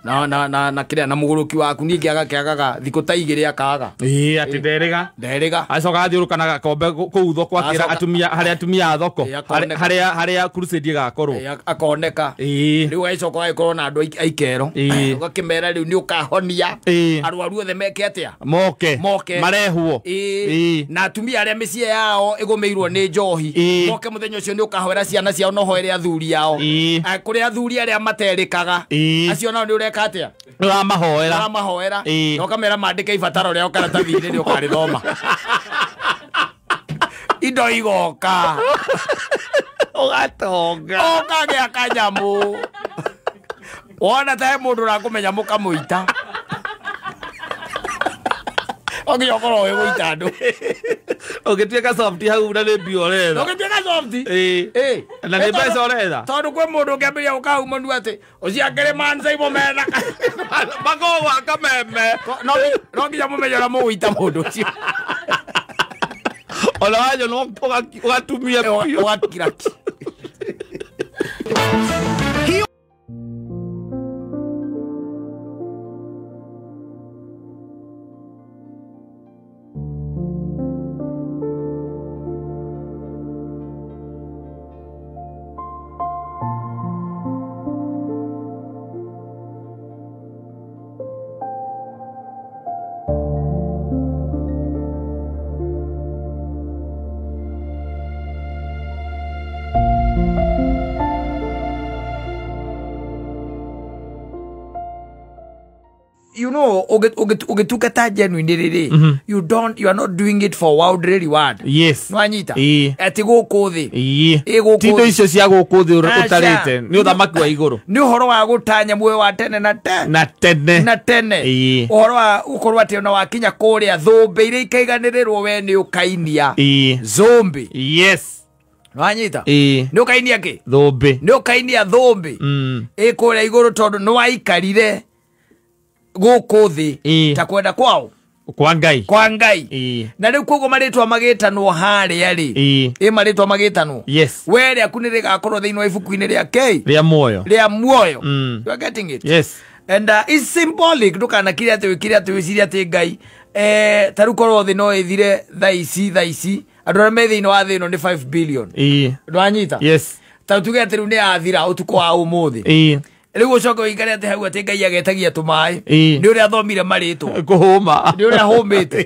S1: Na na na na kĩrĩa na mũgũrũki waku ningĩ agakĩagaga thikũ ta 2 akaga.
S2: Atĩ nderĩga.
S1: Nderĩga.
S2: Acoka athiũrũka na gakombe kũu thoko akĩra atumia harĩa atumia a thoko harĩa harĩa crusade ĩgakorwo.
S1: Akoneka. Rĩu agĩcoka agĩkorwo na andũ aikero. Ũgakĩmera rĩu nĩ ũkahonia. Arwaru othe meke atĩa?
S2: Moke. Marehwo.
S1: Na atumia arĩa mĩciĩ yao ĩgũmĩirwo nĩ njohi. Moke mũthenya ũcio nĩ ũkahoera ciana ciao no hoere athuri ao. Kũrĩ athuri arĩa materĩkaga. Acio nao nĩ ũreka atĩa?
S2: Ũramahoera.
S1: Ũramahoera. Na ũkamera mandĩke ibataro rĩao karatathi-inĩ nĩ ũkarĩthoma. Indo igoka.
S2: Ũgatonga.
S1: Ũkagĩa kanyamũ. Wona ta he mũndũ ũrakũmenya mũkamũita. Ũnginya ũkorwo ũĩ gũita andũ.
S2: Ũngĩtuĩka soft hau na nĩ mbia ũretha.
S1: Ũngĩtuĩka soft?
S2: Na nĩ mbeca ũretha.
S1: Tondũ kwĩ mũndũ ũngĩambĩrĩria gũka hau mũnu atĩ ũcio akĩrĩ mancaimo mena.
S2: Makoragwo kameme.
S1: No nginya mũmenye ũrĩa mũgũita mũndũ ũcio.
S2: Ona wanyona ũgatumia biũ.
S1: Ũgakira ki. You know, ũgĩtungata genuine rĩrĩ, you are not doing it for worldly reward.
S2: Yes.
S1: Nĩwanyita? Atĩ gũkũ thĩ.
S2: Ti indo icio cia gũkũ thĩ ũtarĩte. Nĩ ũthamaki wa igũrũ.
S1: Nĩ ũhoro wa gũtanya muoyo wa tene na tene.
S2: Na tene.
S1: Na tene. Ũhoro wa gũkorwo atĩ ona wakinya kũrĩa thũmbĩ iria ikaiganĩrĩrwo we nĩ ũkainia. Zũmbĩ.
S2: Yes.
S1: Nĩwanyita? Nĩ ũkainia kĩ?
S2: Thũmbĩ.
S1: Nĩ ũkainia thũmbĩ. Ĩ kũrĩa igũrũ tondũ nĩwaikarire gũkũ thĩ ta kwenda kwao
S2: kwa Ngai.
S1: Kwa Ngai. Na rĩu koguo marĩtwa magĩtanwo harĩa rĩ. Ĩ marĩtwa magĩtanwo.
S2: Yes.
S1: We rĩaku nĩ rĩgakorwo thĩinĩ wa ibuku-inĩ rĩa kĩ?
S2: Rĩa muoyo.
S1: Rĩa muoyo. You are getting it?
S2: Yes.
S1: And it's symbolic ndũkanakire atĩ wĩkire atĩ wĩcirie atĩ Ngai ta rĩu korwo thĩ no ĩthire thaa ici andũ arĩa me thĩinĩ wa thĩ ĩno nĩ 5 billion. Ndwanyita?
S2: Yes.
S1: Ta tuge atĩ rĩu nĩ yathira ũtukũ wa ũmũthĩ. Rĩu ũcoke ũikare atĩ hau atĩ Ngai agetagia tũmaĩ. Nĩ ũrĩa athomire marĩtwa.
S2: Kũhũma.
S1: Nĩ ũrĩa hũmĩte.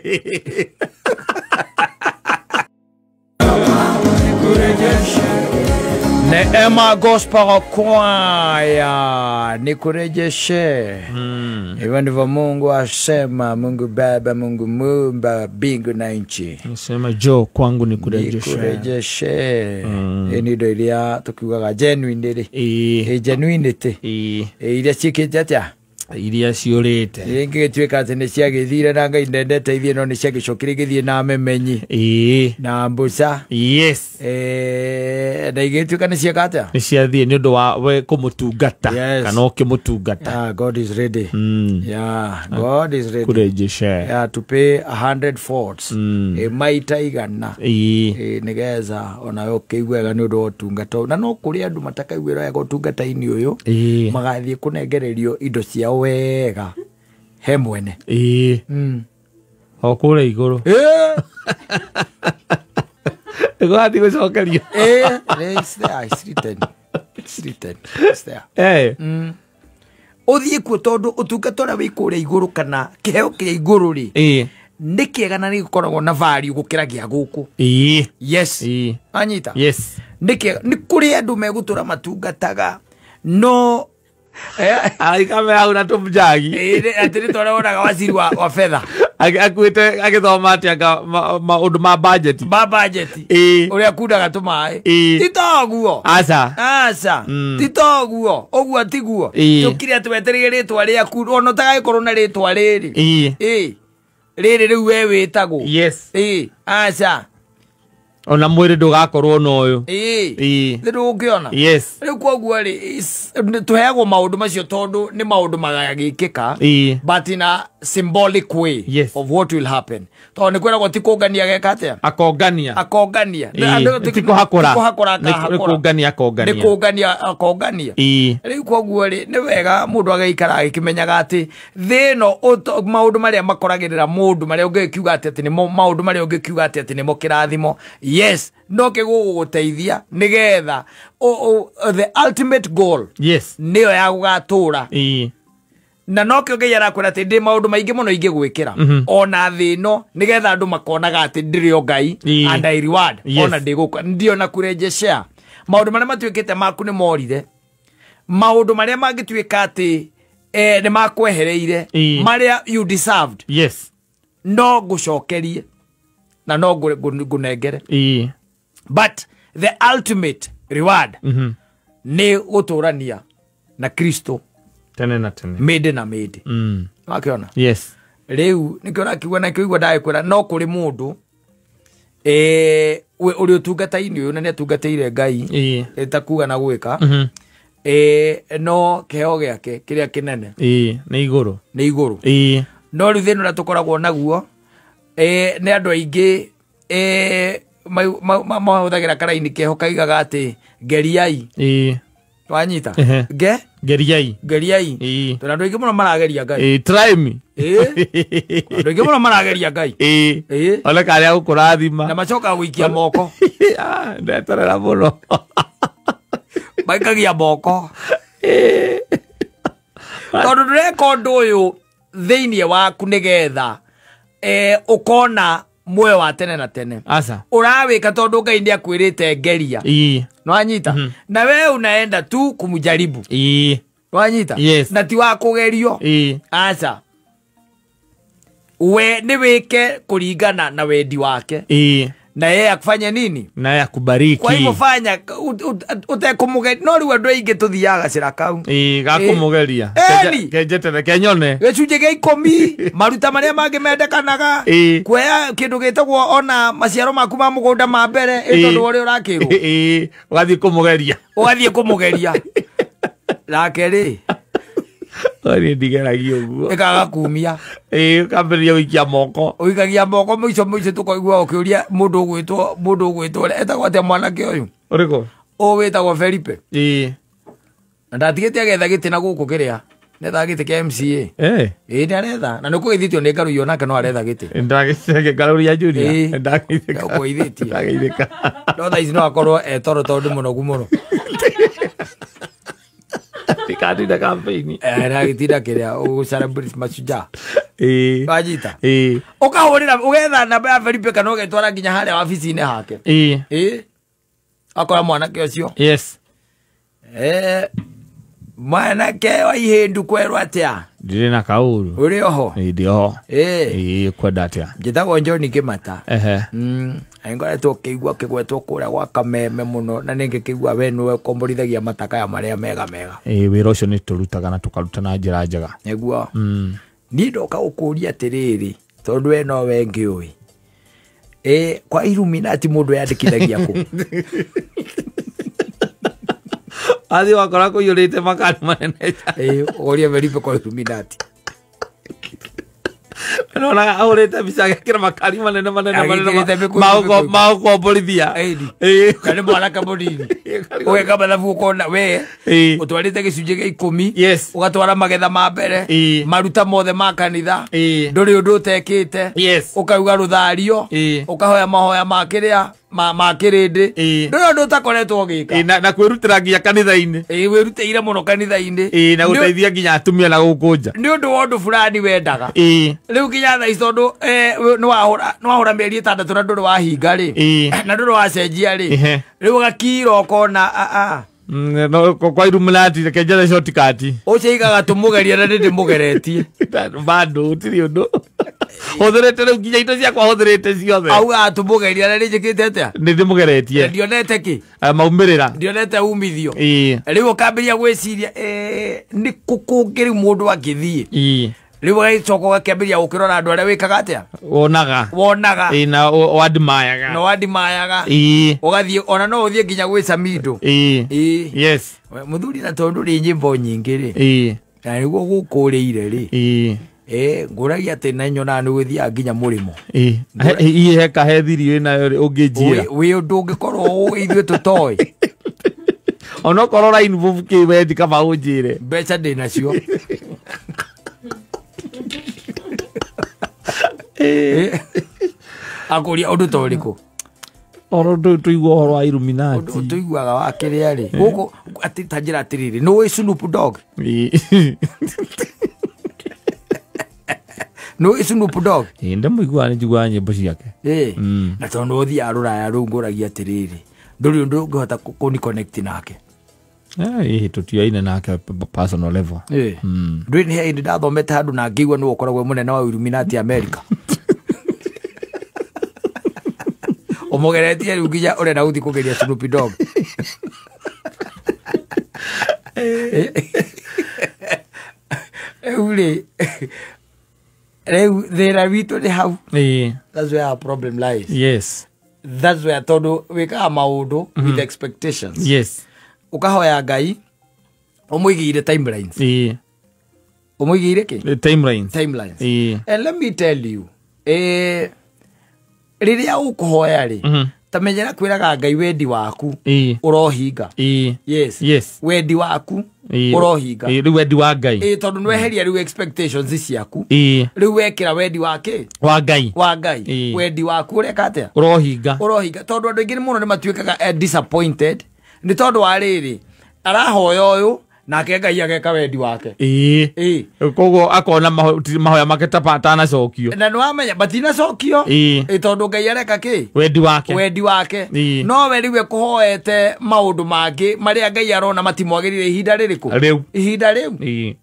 S1: Neema Gospel Choir nikurejeshe. Hivyo ndivyo Mungu asema, Mungu Baba, Mungu Muumba mbingu na nchi.
S2: Nasema jo kwangu nikurejeshe.
S1: Nikurejeshe. Ni indo iria tukiugaga genuine rĩ. Genuinity. Iria ciĩkĩte atĩa?
S2: Iria ciũrĩte.
S1: Ingĩgĩtuĩka atĩ nĩ ciagĩthire na Ngai ndendete ithiĩ no nĩ ciagĩcokire igĩthiĩ na memenyi
S2: Ĩĩ.
S1: na mbuca.
S2: Yes.
S1: Na igĩtuĩka nĩ cieka atĩa?
S2: Nĩ ciathiĩ nĩ ũndũ wa we kũmũtungata.
S1: Yes.
S2: Kana ũkĩmũtungata.
S1: Yeah, God is ready. Yeah, God is ready.
S2: Kũrejesha.
S1: Yeah, to pay 100 folds. Maita igana.
S2: Ĩĩ.
S1: Nĩgetha onawe ũkĩigue wega nĩ ũndũ wa ũtungata ũyũ. Na no kũrĩ andũ matakaiguĩra wega ũtungata-inĩ ũyũ.
S2: Ĩĩ.
S1: Magathiĩ kũnengererio indo ciao wega he mwene.
S2: Ĩĩ. O kũrĩa igũrũ. Nĩgũgathiĩ gũcokerio.
S1: It's there, it's written. It's written. It's there. Ũthiĩ kuo tondũ ũtungata ũrĩa wĩ kũrĩa igũrũ kana kĩheo kĩa igũrũ rĩ, nĩ kĩega na nĩgĩkoragwo na value gũkĩra gĩa gũkũ. Yes. Anyita?
S2: Yes.
S1: Nĩ kĩega. Nĩ kũrĩ andũ megũtũra matungataga no
S2: Araika me hau na tũmjagi.
S1: Atĩ nĩ tondũ wonaga waziri wa fedha.
S2: Akuĩte agĩthoma atĩ anga maũndũ ma budget.
S1: Ma budget. Ũrĩa akundaga tũmaĩ. Ti toguo.
S2: Aca.
S1: Aca. Ti toguo. Ũguo tiguo. Tũkire atĩ wetereire rĩtwa rĩaku ona ũtagagĩkorwo na rĩtwa rĩrĩ. Rĩrĩ rĩu we wĩtagwo.
S2: Yes.
S1: Aca.
S2: Ona mwĩrĩ ndũgakorwo na ũyũ.
S1: Nĩ ndũgũkĩona.
S2: Yes.
S1: Rĩu koguo rĩ, tũheagwo maũndũ macio tondũ nĩ maũndũ magagĩkĩka. But in a symbolic way.
S2: Yes.
S1: Of what will happen. Tondũ nĩ kwĩragwo ti kũngania geka atĩa?
S2: Akongania.
S1: Akongania.
S2: Ti kũhakũra.
S1: Ti kũhakũra
S2: Nĩ kũngania akongania.
S1: Nĩ kũngania akongania. Rĩu koguo rĩ, nĩ wega mũndũ agaikara agĩkĩmenyaga atĩ thĩ ĩno maũndũ marĩa makoragĩrĩra mũndũ marĩa ũngĩkiuga atĩ nĩmo maũndũ marĩa ũngĩkiuga atĩ nĩmo kĩrathimo. Yes, no kĩgũgũteithia nĩgetha the ultimate goal.
S2: Yes.
S1: Nĩyo ya gũgatũra. Na no kĩo Ngai arakwĩra atĩ ndĩ maũndũ maingĩ mũno ingĩgwĩkĩra ona thĩ ĩno nĩgetha andũ makonaga atĩ ndĩrĩ o Ngai and I reward.
S2: Yes.
S1: Ona ndĩgũka ndiona kũrejeshea maũndũ marĩa matuĩkĩte maku nĩ morire, maũndũ marĩa mangĩtuĩka atĩ nĩ makwehereire, marĩa you deserved.
S2: Yes.
S1: No ngũcokerie na no ngũnengere. But the ultimate reward nĩ gũtũrania na Kristo
S2: tene na tene,
S1: mĩndĩ na mĩndĩ. Wakĩona?
S2: Yes.
S1: Rĩu nĩkĩo ũrakiuga na kĩigua ndagĩkwĩra no kũrĩ mũndũ ũrĩ ũtungata-inĩ ũyũ na nĩ atungatĩire Ngai ta kuga na gwĩka, no kĩheo gĩake kĩrĩa kĩnene
S2: nĩ igũrũ.
S1: Nĩ igũrũ. No rĩu thĩna ũrĩa tũkoragwo naguo nĩ andũ aingĩ mahũthagĩra karaini keho kaigaga atĩ ngeriai. Wanyita?
S2: Ngeriai.
S1: Ngeriai. Tondũ andũ aingĩ mũno marageria Ngai.
S2: Try me.
S1: Andũ aingĩ mũno marageria Ngai.
S2: Ona karĩa gũkũrathima.
S1: Na macokaga gũikia moko.
S2: Ndeterera mũno.
S1: Maikagia moko. Tondũ ndũreka ũndũ ũyũ thĩinĩ waku nĩgetha ũkona muoyo wa tene na tene.
S2: Asa.
S1: Ũrawĩka tondũ Ngai nĩ akwĩrĩte ngeria. Nwanyita? Na we unaenda tu kumjaribu. Nwanyita?
S2: Yes.
S1: Na ti wa kũgerio. Aca. We nĩ wĩke kũringana na wendi wake. Na yeye akufanye nini?
S2: Na yeye akubariki.
S1: Kwa hivyo fanya utekumugeria. No rĩu andũ aingĩ tũthiaga gacĩra kau.
S2: Gakũmũgeria. Kenjetere kenyone.
S1: Gĩcunjĩ gĩa 10 maruta marĩa mangĩ mendekanaga. Kuoya kĩndũ gĩtagwo ona maciaro maku ma mũgũnda ma mbere tondũ ũrĩa ũrakĩrwo.
S2: Ũgathiĩ kũmũgeria.
S1: Ũgathiĩ kũmũgeria. Nake rĩ
S2: Ori ndigeragia ũguo.
S1: Ĩkaga kumia.
S2: Ũkambĩrĩria gũikia moko.
S1: Ũikagia moko mũico mũico tũkaigua ũkĩũria mũndũ ũgwĩtwo etagwo atĩa mwanake ũyũ?
S2: Ũrĩkũ?
S1: Ũyũ wĩtagwo Felipe. Na ndatigĩte agetha gĩtĩ na gũkũ kĩrĩa. Nĩethaga gĩtĩ kĩa MCA. Nĩ aretha. Na nĩ ũkũgeithĩtio nĩ Ngarũi onake no aretha gĩtĩ.
S2: Ngarũi ya Junior.
S1: Ndageithĩka. Ũkũgeithĩtie.
S2: Ndageithĩka.
S1: No thaa ici no akorwo e toro tondũ mũnogu mũno.
S2: Tikatinda campaign.
S1: Ragĩtinda kĩrĩa ũgũ-celebrate mashujaa. Wanyita? Ũkahũrĩra ũgetha namba ya Felipe kana ũgetwara nginya harĩa wabici-inĩ hake. Akora mwanake ũcio.
S2: Yes.
S1: Mwanake wa ihindu kwerwo atia?
S2: Ndirĩ na kaũru.
S1: Ũrĩ oho?
S2: Ndĩ oho.
S1: Ĩĩ.
S2: Ĩĩ kwenda atia?
S1: Njĩtagwo John Kĩmata.
S2: Ehe.
S1: Ngoretwo ngĩigua kĩgwetwo kũrĩa gwa Kameme mũno na ningĩ kĩigua we nĩwe ũkomborithagia matakaya marĩa mega mega.
S2: Ĩĩ wĩra ũcio nĩ tũrutaga na tũkaruta na njĩra njega.
S1: Nĩguo. Niĩ ndoka gũkũria atĩrĩrĩ tondũ we nowe ngĩũĩ. Ĩĩ kwa Illuminati mũndũ yandĩkithagia kũ?
S2: Athi wakora kũiyũrĩte makari manene.
S1: Ĩĩ ũrie Felipe kwa Illuminati.
S2: Nona ahũrĩte mbica agekĩra makari manene manene manene
S1: Agĩkĩrĩte
S2: maũkomborithia.
S1: Ĩĩ. Kana nĩ mwanake mũnini. Ũgeka mathabu ũkona we ũtwarĩte gĩcunjĩ gĩa 10.
S2: Yes.
S1: Ũgatwara magetha ma mbere. Maruta mothe ma kanitha. Ndũrĩ ũndũ ũtekĩte.
S2: Yes.
S1: Ũkauga rũthario. Ũkahoya mahoya ma kĩrĩa ma kĩrĩndĩ. Ndũrĩ ũndũ ũtakoretwo ũgĩka.
S2: Na kwĩrutĩra nginya kanitha-inĩ.
S1: Ĩĩ wĩrutĩire mũno kanitha-inĩ.
S2: Ĩĩ na gũteithia nginya atumia na gũkũ nja.
S1: Nĩ ũndũ wa ũndũ fulani wendaga.
S2: Ĩĩ.
S1: Rĩu nginya thaa ici tondũ nĩ wahũra mĩeri 6 na ndũrĩ wahinga rĩ. Na ndũrĩ wacenjia rĩ. Rĩu ũgakira ũkona a
S2: No kwa Illuminati reke njethe shortcut.
S1: Ũcio aigaga tũmũgerie na nĩ ndĩmũgeretie.
S2: Bado gũtirĩ ũndũ. Hũthĩrĩte rĩu nginya indo ciakwa hũthĩrĩte ciothe.
S1: Augaga tũmũgerie na nĩ njĩkĩte atĩa?
S2: Nĩ ndĩmũgeretie.
S1: Ndionete kĩ?
S2: Maumĩrĩra.
S1: Ndionete umithio.
S2: Ĩĩ.
S1: Rĩu ũkambĩrĩria gwĩciria nĩ kũ kũngĩ rĩu mũndũ angĩthiĩ.
S2: Ĩĩ.
S1: Rĩu ũgagĩcoka ũgakĩambĩrĩria gũkĩrora andũ arĩa wĩkaga atĩa?
S2: Wonaga.
S1: Wonaga.
S2: Ĩĩ na wandimayaga.
S1: Na wandimayaga.
S2: Ĩĩ.
S1: Ũgathiĩ ona no ũthiĩ nginya gwĩ Samido.
S2: Ĩĩ.
S1: Ĩĩ.
S2: Yes.
S1: Mũthuri na tondũ rĩ nyĩmbo nyingĩ rĩ.
S2: Ĩĩ.
S1: Na nĩguo gũkũrĩire rĩ.
S2: Ĩĩ.
S1: Ĩĩ ngũragia atĩ na nyonaga nĩ gũthiaga nginya mũrĩmo.
S2: Ĩĩ. Ĩĩ heka he thiri wĩnayo rĩ ũngĩnjĩra.
S1: Wĩ ũndũ ũngĩkorwo ũĩ ithuĩ tũtoĩ.
S2: Onokorwo ũra involve kĩ wendi kaba ũnjĩre.
S1: Mbeca ndĩnacio. Akũria ũndũ ta ũrĩkũ?
S2: Oro tũigua ũhoro wa Illuminati.
S1: Ũndũ tũiguaga wa kĩrĩa rĩ. Gũkũ atĩ ta njĩra atĩrĩrĩ, nĩũĩ Snoop Dogg? Nĩũĩ Snoop Dogg?
S2: Ĩĩ ndĩmũiguaga nĩ njiguaga nyĩmbo ciake.
S1: Ĩĩ. Na tondũ ũthiaga rũraya rũu ngũragia atĩrĩrĩ, ndũrĩ ũndũ ũngĩhota kũni connect nake.
S2: Ĩĩ tũtiaine nake personal level.
S1: Ĩĩ. Ndũĩ nĩ hĩndĩ ndathomete handũ na ngĩigua nĩwe ũkoragwo mũnene wa Illuminati America. Ũmũgeretie rĩu nginya ũrenda gũthiĩ kũgeria Snoop Dogg. Rĩu rĩ, rĩu thĩna witũ nĩ hau.
S2: Ĩĩ.
S1: That's where our problem lies.
S2: Yes.
S1: That's where tondũ wĩkaga maũndũ with expectations.
S2: Yes.
S1: Ũkahoya Ngai ũmũigĩire timelines.
S2: Ĩĩ.
S1: Ũmũigĩire kĩ?
S2: Timelines.
S1: Timelines.
S2: Ĩĩ.
S1: And let me tell you, rĩrĩa ũkũhoya rĩ, ta menyera kwĩraga Ngai wendi waku ũrohinga.
S2: Ĩĩ.
S1: Yes.
S2: Yes.
S1: Wendi waku ũrohinga.
S2: Ĩĩ rĩu wendi wa Ngai.
S1: Ĩĩ tondũ nĩweheria rĩu expectations ciaku.
S2: Ĩĩ.
S1: Rĩu wekĩra wendi wa kĩ?
S2: Wa Ngai.
S1: Wa Ngai. Wendi waku ũreka atĩa?
S2: Ũrohinga.
S1: Ũrohinga tondũ andũ aingĩ mũno nĩ matuĩkaga disappointed nĩ tondũ wa rĩrĩ arahoya ũyũ nake Ngai ageka wendi wake.
S2: Ĩĩ.
S1: Ĩĩ.
S2: Koguo akona mahoya make ta atanacokio.
S1: Na nĩwamenya matinacokio.
S2: Ĩĩ.
S1: Ĩĩ tondũ Ngai areka kĩ?
S2: Wendi wake.
S1: Wendi wake.
S2: Ĩĩ.
S1: No we rĩu ekũhoete maũndũ mangĩ marĩa Ngai arona matimwagĩrĩire ihinda rĩrĩkũ?
S2: Rĩu.
S1: Ihinda rĩu.
S2: Ĩĩ.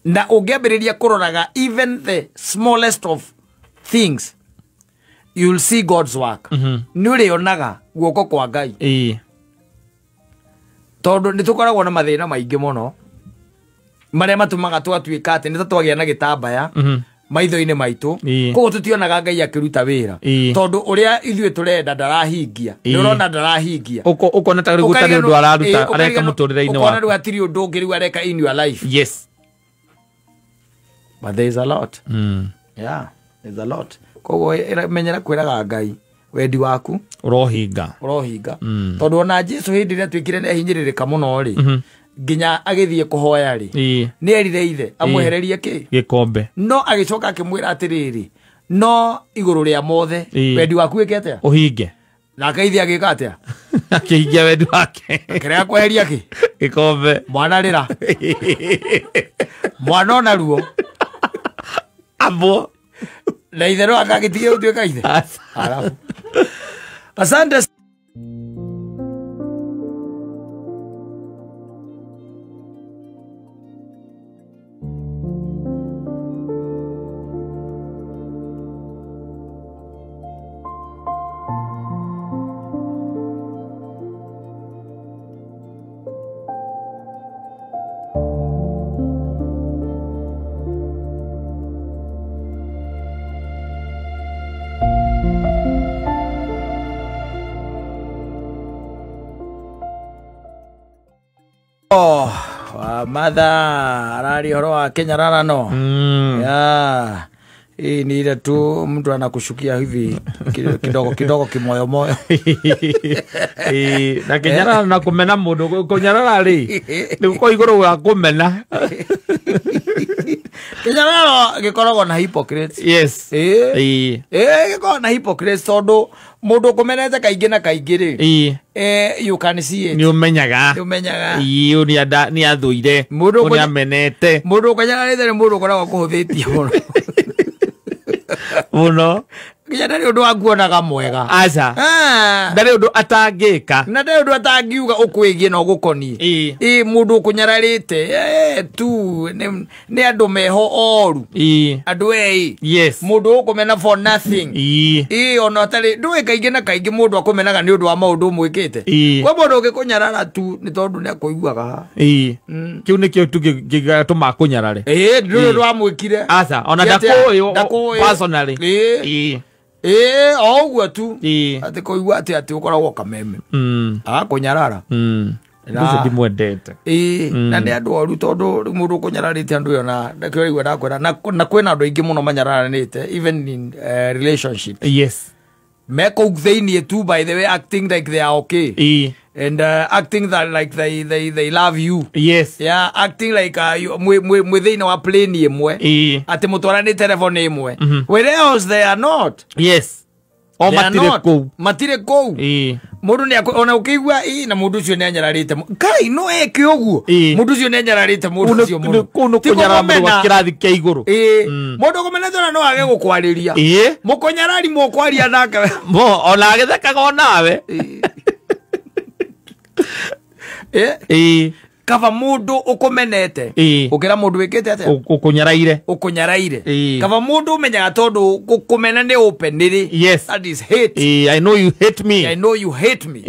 S1: Na ũngĩambĩrĩria kũroraga even the smallest of things, you'll see God's work. Nĩ ũrĩonaga guoko kwa Ngai.
S2: Ĩĩ.
S1: Tondũ nĩ tũkoragwo na mathĩna maingĩ mũno marĩa matũmaga twatuĩka atĩ nĩ ta twagĩa na gĩtambaya maitho-inĩ maitũ, koguo tũtionaga Ngai akĩruta wĩra tondũ ũrĩa ithuĩ tũrenda ndarahingia. Nĩ ũrona ndarahingia,
S2: ũkona ta rĩu gũtarĩ ũndũ araruta areka mũtũrĩre-inĩ
S1: wake, ũkona rĩu hatirĩ ũndũ ũngĩ rĩu areka in your life.
S2: Yes,
S1: but there is a lot. Yeah, there is a lot. Koguo menyera kwĩraga Ngai wendi waku
S2: ũrohinga,
S1: ũrohinga. Tondũ ona Jesu hĩndĩ ĩrĩa atuĩkire nĩ ahinyĩrĩrĩka mũno rĩ, nginya agĩthiĩ kũhoya rĩ, nĩ erire ithe amwehererie kĩ?
S2: Gĩkombe.
S1: No agĩcoka akĩmwĩra atĩrĩrĩ, no igũrũ rĩa mothe wendi waku wĩke atĩa?
S2: Ũhinge.
S1: Nake ithe agĩka atĩa?
S2: Akĩhingia wendi wake.
S1: Akĩrega kweheria kĩ?
S2: Gĩkombe.
S1: Mwana rĩra. Mwana ona ruo.
S2: Ambwo.
S1: Na ithe no akagĩtigia gũtuĩka ithe. Arabu. Asante. Oh, wa matha arari horo wa Kenya rarano. Ya. Hii ni ile tu mtu anakushukia hivi kidogo kidogo kimoyo moyo.
S2: Na kĩnyarara na kũmena mũndũ kũnyarara rĩ nĩ gũkorwo igũrũ wa kũmena.
S1: Kĩnyararo gĩkoragwo na hypocrites. Gĩkoragwo na hypocrites tondũ mũndũ ũkũmenete kaingĩ na kaingĩ rĩ, you can see it.
S2: Nĩ ũmenyaga.
S1: Nĩ ũmenyaga.
S2: Ũyũ nĩ athũire.
S1: Mũndũ
S2: Ũyũ nĩ amenete.
S1: Mũndũ ũkũnyararĩte nĩ mũndũ ũkoragwo akũhũthĩtie mũno.
S2: Mũno.
S1: Nginya ndarĩ ũndũ wakuonaga mwega.
S2: Aca.
S1: Ah.
S2: Ndarĩ ũndũ atangĩka.
S1: Na ndarĩ ũndũ atangiuga ũkwĩgie na ũgũkoniĩ. Ĩ mũndũ ũkũnyararĩte tu nĩ andũ meho oru. Andũ ei. Mũndũ ũkũmena for nothing. Ĩ ona atarĩ ndũĩ kaingĩ na kaingĩ mũndũ akũmenaga nĩ ũndũ wa maũndũ ũmwĩkĩte. Kwa mũndũ ũngĩkũnyarara tu nĩ tondũ nĩ akũiguaga.
S2: Kĩu nĩkĩo tu gĩgatũma akũnyarare.
S1: Ĩ ndũĩ ũndũ wamwĩkire.
S2: Aca ona
S1: Ti atĩa,
S2: ndakũĩ
S1: ndakũĩ.
S2: personally.
S1: Ĩ o ũguo tu. Atĩ kũigua atĩ ũkoragwo kameme. Agakũnyarara.
S2: Ũcio ndimwendete.
S1: Ĩ na nĩ andũ oru tondũ rĩu mũndũ ũkũnyararĩte andũ ĩyo na ndakĩo raigua ndakwĩra na kwĩna andũ aingĩ mũno manyararanĩte even in relationship. Me kũu thĩiniĩ tu, by the way, acting like they are okay and acting that like they love you. Yeah, acting like mwĩ thĩinĩ wa plane ĩmwe, atĩ mũtwaranĩte level nĩ ĩmwe, whereas they are not.
S2: O
S1: They are
S2: matirĩ
S1: not.
S2: kũu.
S1: Matirĩ kũu. Mũndũ nĩ ona ũkĩigua ĩ na mũndũ ũcio nĩ anyararĩte Ngai no eke ũguo. Mũndũ ũcio nĩ anyararĩte mũndũ ũcio mũno.
S2: Kũu nĩ
S1: Ti
S2: kũnyarara mũndũ wa
S1: kũmũmena.
S2: kĩrathi kĩa igũrũ.
S1: Ĩ mũndũ ũkũmenete ona no age gũkwarĩria. Mũkũnyarari mũkwaria nake.
S2: Mo ona agĩthekaga onawe.
S1: Kaba mũndũ ũkũmenete ũkĩra mũndũ wĩkĩte atĩa?
S2: Ũkũnyaraire.
S1: Ũkũnyaraire. Kaba mũndũ ũmenyaga tondũ kũmena nĩ open rĩ. That is hate.
S2: I know you hate me.
S1: I know you hate me.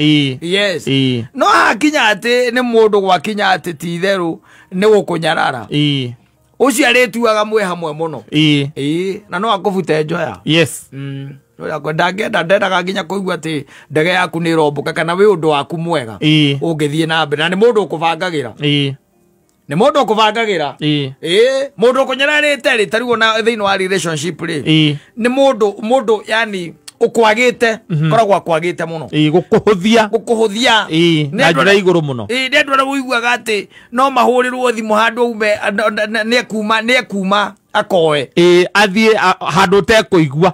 S1: Yes. No hakinya atĩ nĩ mũndũ gwakinya atĩ ti itherũ nĩ gũkũnyarara. Ũcio arĩtuaga mwĩ hamwe mũno. Na no akũbute njoya. Ndangĩenda ndendaga nginya kũigua atĩ ndege yaku nĩ ĩrombũka kana wĩ ũndũ waku mwega ũngĩthiĩ na mbere na nĩ mũndũ ũkũbangagĩra. Nĩ mũndũ ũkũbangagĩra. Mũndũ ũkũnyararĩte rĩ, ta rĩu ona thĩinĩ wa relationship rĩ, nĩ mũndũ yani ũkwagĩte, koragwo akwagĩte mũno.
S2: Gũkũhũthia.
S1: Gũkũhũthia.
S2: Na
S1: Nĩ andũ
S2: njĩra igũrũ mũno.
S1: Nĩ andũ arĩa ũiguaga atĩ no mahũrĩrwo thimũ handũ aume nĩ ekuma akoe.
S2: Athiĩ handũ ũtekũigua.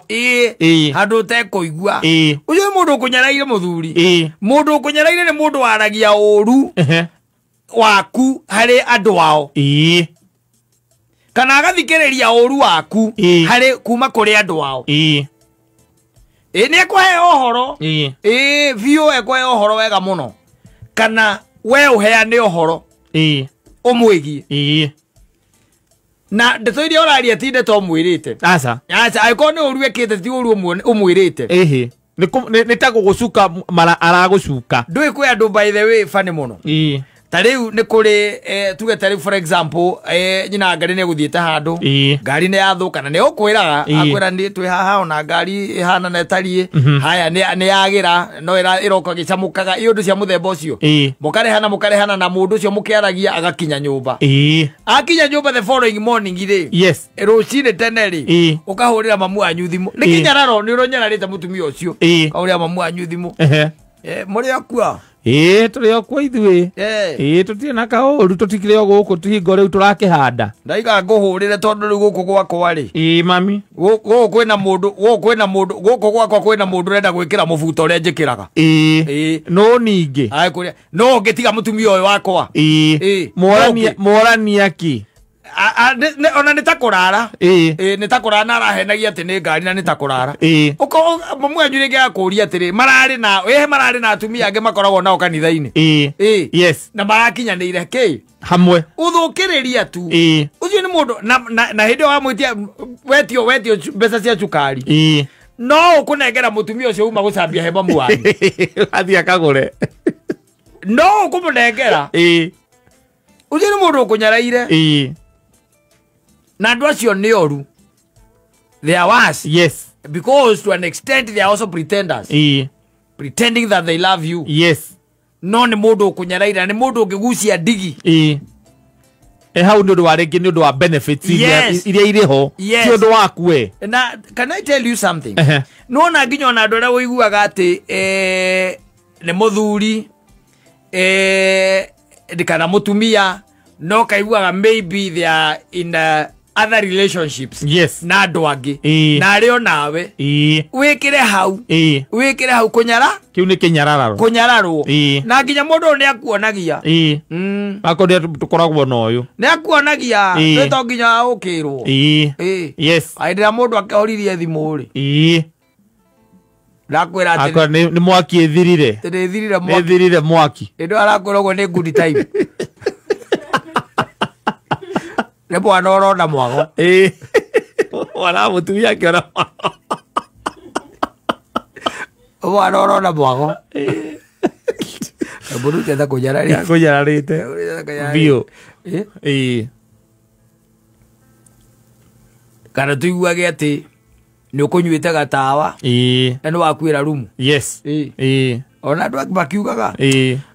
S1: Handũ ũtekũigua. Ũcio nĩ mũndũ ũkũnyaraire mũthuri. Mũndũ ũkũnyaraire nĩ mũndũ waragia ũru waku harĩ andũ ao. Kana agathikĩrĩria ũru waku harĩ kuma kũrĩ andũ ao. Nĩ ekũheo ũhoro. Biũ ekũheo ũhoro wega mũno. Kana we ũheane ũhoro ũmwĩgiĩ. Na ndeto iria ũraria ti ndeto ũmwĩrĩte.
S2: Aca.
S1: Aca, angĩkorwo nĩ ũru ekĩte ti ũru ũmwĩrĩte.
S2: Nĩ ta gũgũcuka mara aragũcuka.
S1: Ndũĩ kwĩ andũ by the way funny mũno. Ta rĩu nĩ kũrĩ tuge ta rĩu for example nyina ngari nĩ egũthiĩte handũ. Ngari nĩ yathũka na nĩ ũkwĩraga, akwĩra nĩ twĩ haha ona ngari ĩhana na ĩtariĩ. Haya nĩ yagĩra no ĩroka ĩgĩcamũkaga ĩ ũndũ cia mũthemba ũcio. Mũkarehana na mũndũ ũcio mũkĩaragia agakinya nyũmba. Akinya nyũmba the following morning rĩ. Rũcinĩ tene rĩ. Ũkahũrĩra mamu wanyu thimũ. Nĩ kĩnyararo nĩ ũronyararĩte mũtumia ũcio. Ũkahũrĩra mamu wanyu thimũ. Mũrĩ akua?
S2: Tũrĩ o kuo ithuĩ. Tũtirĩ na kaũru, tũtikĩrĩ o gũkũ tũhingo rĩu tũrakĩhanda.
S1: Ndaiga ngũhũrĩre tondũ rĩu gũkũ gwakwa rĩ.
S2: Mami.
S1: Gũkũ kwĩna mũndũ, gũkũ kwĩna mũndũ, gũkũ gwakwa kwĩna mũndũ ũrenda gwĩkĩra mũbuto ũrĩa njĩkĩraga.
S2: No ningĩ.
S1: Aye, kũrĩa. No ũngĩtiga mũtumia ũyũ wakwa.
S2: Mworania,
S1: No ũngĩ.
S2: mworania kĩ?
S1: Ona nĩ ta kũrara. Nĩ ta kũrara na arahenagia atĩ nĩ ngari na nĩ ta kũrara. Ũkorwo mamu wanyu rĩngĩ agakũria atĩrĩ, mararĩ na, mararĩ na atumia angĩ makoragwo nao kanitha-inĩ. Na marakinyanĩire kĩ?
S2: Hamwe.
S1: Ũthũkĩrĩria tu. Ũcio nĩ mũndũ, na hĩndĩ ĩyo wamwĩtia, wetio mbeca cia cukari. No ũkũnengera mũtumia ũcio uma gũcambia he mamu wanyu.
S2: Athiĩ akagũre.
S1: No ũkũmũnengera. Ũcio nĩ mũndũ ũkũnyaraire. Na andũ acio nĩ oru. They are worse. Because to an extent they are also pretenders. Pretending that they love you. No nĩ mũndũ ũkũnyaraira, nĩ mũndũ ũngĩgucia ndigi.
S2: Hau nĩ ũndũ wa rĩngĩ nĩ ũndũ wa benefits iria irĩ ho, ti ũndũ waku we.
S1: Na can I tell you something? Nĩwona nginya ona andũ arĩa ũiguaga atĩ nĩ mũthuri kana mũtumia, no kaiguaga maybe they are in other relationships.
S2: Yes.
S1: Na andũ angĩ. Na arĩ o nawe. Wĩkĩre hau. Wĩkĩre hau kũnyara.
S2: Kĩu nĩ kĩnyarararo.
S1: Kũnyararwo. Na nginya mũndũ ũyũ nĩ akuonagia.
S2: Akorwo tũkoragwo na ũyũ.
S1: Nĩ akuonagia. Nĩ to nginya ũkĩrwo.
S2: Yes.
S1: Hĩndĩ ĩrĩa mũndũ akĩhoririe thimũ rĩ. Ndakwĩra atĩ
S2: akorwo nĩ mwaki ĩthirire.
S1: Nĩ mwaki.
S2: Ĩthirire mwaki.
S1: Hĩndĩ ĩyo arakwĩra ũguo nĩ good time. Nĩ mwana ũrona mwago.
S2: Mwana mũtumia akĩona mwago.
S1: Mwana ũrona mwago. Mũndũ ũcio atakũnyararĩte.
S2: Akũnyararĩte. Biũ.
S1: Kana tũiguage atĩ nĩ ũkũnyuĩte gatawa. Na nĩ wakuĩra rumu.
S2: Yes.
S1: Ona andũ angĩ makiugaga.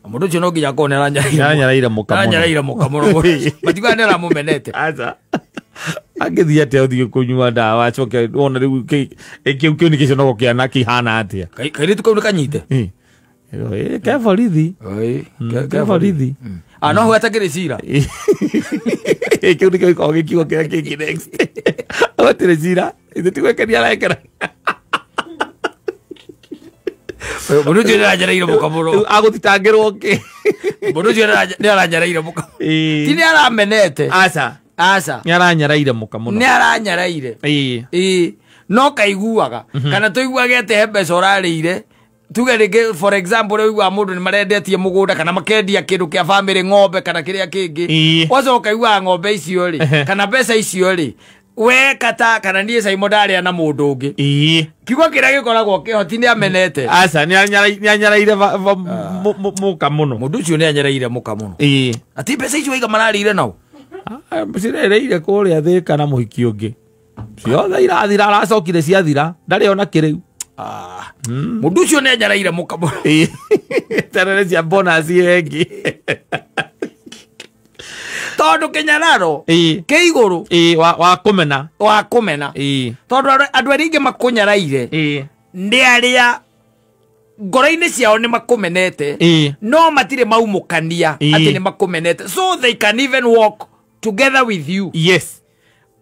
S1: Mũndũ ũcio no nginya akorwo nĩ
S2: aranyaraire mũka mũno.
S1: Aranyaraire mũka mũno. Matiugaga nĩ aramũmenete.
S2: Aca. Angĩthiĩ atĩa ũthiĩ kũnyua ndawa acoke wona rĩu kĩu nĩ gĩconoko kĩa kĩhana atĩa.
S1: Kairĩtu kau nĩ kanyite.
S2: Ke borithi. Ke borithi.
S1: No hau atakĩrĩ cira.
S2: Kĩu nĩkĩo gĩkoragwo gĩkiugo kĩrĩa kĩngĩ next. Hatirĩ cira. Ithuĩ ti gwĩkenia arekena.
S1: Mũndũ ũcio nĩ aranyaraire mũka mũno.
S2: Agũthitangĩrwo kĩ?
S1: Mũndũ ũcio nĩ aranyaraire mũka. Ti nĩ aramenete.
S2: Aca.
S1: Aca.
S2: Nĩ aranyaraire mũka mũno.
S1: Nĩ aranyaraire. No kaiguaga. Kana tũiguage atĩ he mbeca ũrarĩire. Tuge rĩngĩ for example ũiguaga mũndũ nĩ marendetie mũgũnda kana makendia kĩndũ kĩa family, ng'ombe kana kĩrĩa kĩngĩ. Wacoka ũkaiguaga ng'ombe icio rĩ kana mbeca icio rĩ we kata kana niĩ Simon ndarĩa na mũndũ ũngĩ. Kiugo kĩrĩa gĩkoragwo kĩho ti nĩ amenete.
S2: Aca nĩ anyaraire mũka mũno.
S1: Mũndũ ũcio nĩ anyaraire mũka mũno. Ati mbeca icio waiga mararĩire nao.
S2: Cirereire kũrĩa Thĩka na mũhiki ũngĩ. Ciothe irathira, aracokire ciathira, ndarĩ ona kĩrĩu.
S1: Mũndũ ũcio nĩ anyaraire mũka mũno.
S2: Terere cia bonus ĩngĩ.
S1: Tondũ kĩnyararo kĩ igũrũ
S2: wa kũmena.
S1: Wa kũmena. Tondũ andũ arĩa aingĩ makũnyaraire nĩ arĩa ngoro-inĩ ciao nĩ makũmenete, no matirĩ maumũkania atĩ nĩ makũmenete, so they can even walk together with you.
S2: Yes.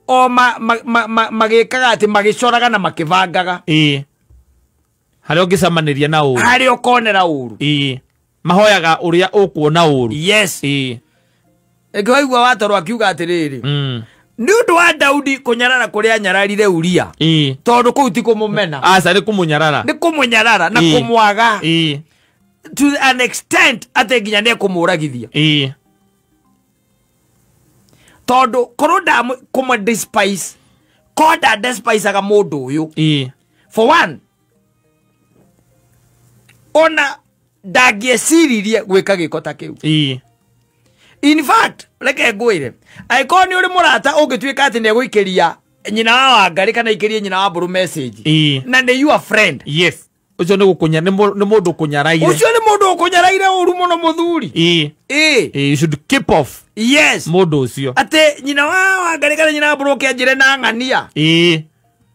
S1: O magĩkaga atĩ magĩcoraga na makĩbangaga.
S2: Harĩa ũngĩcemanĩria na ũru.
S1: Harĩa ũkonera ũru.
S2: Mahoyaga ũrĩa ũkuona ũru.
S1: Yes. Ĩngĩ waigua watoro akiuga atĩrĩrĩ, nĩ ũndũ wa Daudi kũnyarara kũrĩa anyararire Uria, tondũ kũu ti kũmũmena.
S2: Aca nĩ kũmũnyarara.
S1: Nĩ kũmũnyarara na kũmwaga. To an extent atĩ nginya nĩ ekũmũragithia. Tondũ korwo kũmũ despise, korwo nda despisaga mũndũ ũyũ. For one, ona ndangĩeciririe gwĩka gĩko ta kĩu. In fact, reke ngwĩre, angĩkorwo nĩ ũrĩ mũrata ũngĩtuĩka atĩ nĩ egũikĩria nyina wa Wangari kana ikĩrie nyina wa Mbũrũ message, na nĩ your friend.
S2: Yes. Ũcio nĩ mũndũ ũkũnyaraire.
S1: Ũcio nĩ mũndũ ũkũnyaraire ũru mũno mũthuri.
S2: You should keep off.
S1: Yes.
S2: Mũndũ ũcio.
S1: Atĩ nyina wa Wangari kana nyina wa Mbũrũ ũkĩanjĩre na ng'ania.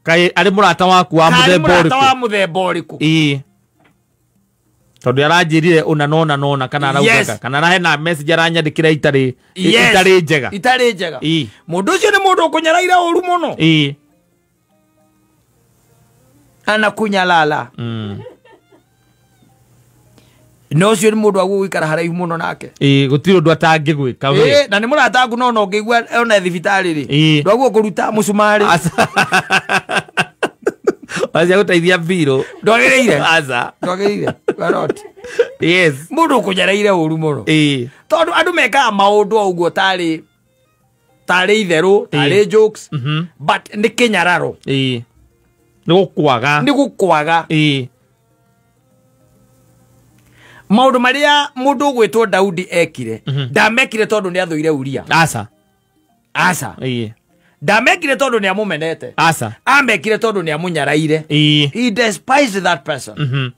S2: Kaĩ arĩ mũrata waku wa mũthemba ũrĩkũ?
S1: Arĩ mũrata wa mũthemba ũrĩkũ?
S2: Tondũ aranjĩrire ũna nona nona kana araugaga kana arahena message aranyandĩkĩra itarĩ njega.
S1: Itarĩ njega. Mũndũ ũcio nĩ mũndũ ũkũnyaraire ũru mũno. Anakunyalala. No ũcio nĩ mũndũ waguo gũikara haraihu mũno nake.
S2: Gũtirĩ ũndũ atangĩgwĩka we.
S1: Na nĩ mũrata waku no ũngĩigua ona thibitarĩ rĩ. Ndwaguo kũruta mũcumarĩ.
S2: Aca gũteithia mbirũ.
S1: Ndwagĩrĩire.
S2: Aca.
S1: Ndwagĩrĩire. Not.
S2: Yes.
S1: Mũndũ ũkũnyaraire ũru mũno. Tondũ andũ mekaga maũndũ o ũguo tarĩ itherũ, tarĩ jokes, but nĩ kĩnyararo.
S2: Nĩ gũkwaga.
S1: Nĩ gũkwaga. Maũndũ marĩa mũndũ ũgwĩtwo Daudi ekire, ndamekire tondũ nĩ athũire Uria.
S2: Aca.
S1: Aca. Ndamekire tondũ nĩ amũmenete.
S2: Aca.
S1: Amekire tondũ nĩ amũnyaraire. He despised that person.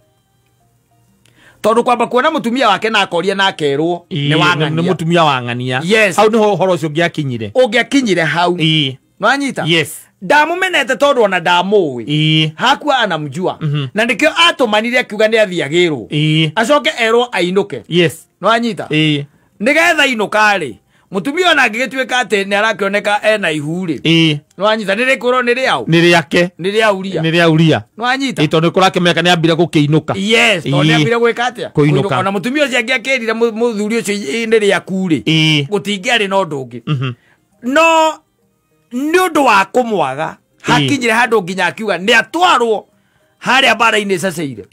S1: Tondu kwamba kuona mutumia wake na akoria na akerwo ni wang'ania.
S2: Ni mutumia wa ng'ania.
S1: Yes.
S2: Hau niho uhoro ucio ungiakinyire.
S1: Ungiakinyire hau. Nwanyita?
S2: Yes.
S1: Ndamumenete tondu ona ndamũĩ. Hakua anamjua. Na nikio atũmanire akiuga nĩ athiagĩrwo. Acoke erwo ainũke.
S2: Yes.
S1: Nwanyita? Nigetha inũka rĩ, mutumia ona angĩgĩtuĩka atĩ nĩ arakĩoneka ena ihu rĩ. Nwanyita nĩ rĩkũrwo nĩ rĩaũ?
S2: Nĩ rĩake.
S1: Nĩ rĩa uria.
S2: Nĩ rĩa uria.
S1: Nwanyita?
S2: Tondũ nĩ kũrakĩmenyeka nĩ ambire gũkĩinũka.
S1: Yes, tondũ nĩ ambire gwĩka atĩa?
S2: Kũinũka.
S1: Ona mutumia ũcio angĩakĩrire mũthuri ũcio nĩ rĩaku rĩ, gũtingĩarĩ na ũndũ ũngĩ. No nĩ ũndũ wa kũmwaga hakinyire handũ nginya akiuga nĩ atwarwo harĩa mbara-inĩ ĩcaceire.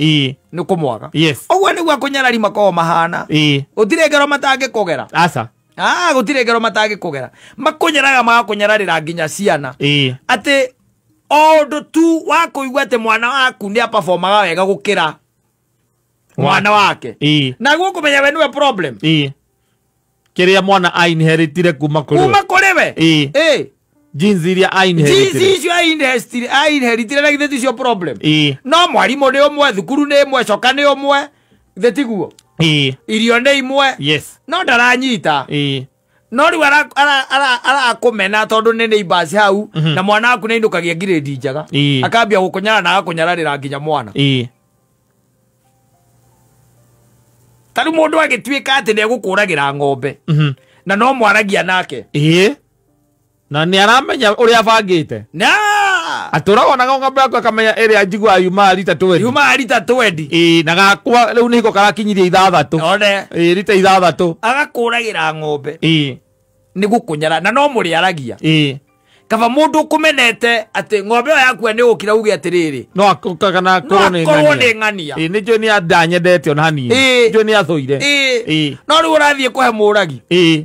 S1: Nĩ kũmwaga.
S2: Yes.
S1: Ũguo nĩguo akũnyarari makoragwo mahana. Gũtirĩ ngero matangĩkũgera.
S2: Aca.
S1: Gũtirĩ ngero matangĩkũgera. Makũnyaraga magakũnyararĩra nginya ciana. Atĩ o ũndũ tu wa kũigua atĩ mwana waku nĩ aperformaga wega gũkĩra mwana wake. Naguo kũmenya we nĩwe problem.
S2: Kĩrĩa mwana ainheritire kuma kũrĩ we.
S1: Kuma kũrĩ we.
S2: Jeans iria ainheritire.
S1: Jeans icio ainheritire na githĩ ticio problem. No mwarimũ nĩ ũmwe, thukuru nĩ ĩmwe, coka nĩ ũmwe, githĩ tiguo? Irio nĩ imwe.
S2: Yes.
S1: No ndaranyita. No rĩu arakũmena tondũ nĩ neighbors hau na mwana waku nĩainũkagia grade njega. Akambia gũkũnyara na agakũnyararĩra nginya mwana. Ta rĩu mũndũ agĩtuĩka atĩ nĩegũkũragĩra ng'ombe. Na no mwaragia nake.
S2: Na nĩ aramenya ũrĩa abangĩte.
S1: Na
S2: atũraga na ng'ombe yaku akamenya ĩrĩa njiguaga yumaga rita 20.
S1: Yumaga rita 20.
S2: Na gakwa rĩu nĩko karakinyirie 6.
S1: One.
S2: Rita 6.
S1: Agakũragĩra ng'ombe. Nĩ gũkũnyara na no mũrĩaragia. Kaba mũndũ ũkũmenete atĩ ng'ombe ĩyo yakua nĩ ũkira uge atĩrĩrĩ.
S2: No akũkaga korwo
S1: nĩ ng'ania.
S2: Nĩ njũĩ nĩ andanyendete ona hanini. Njũĩ nĩ athũire.
S1: No rĩu ũrathiĩ kũhe mũragi.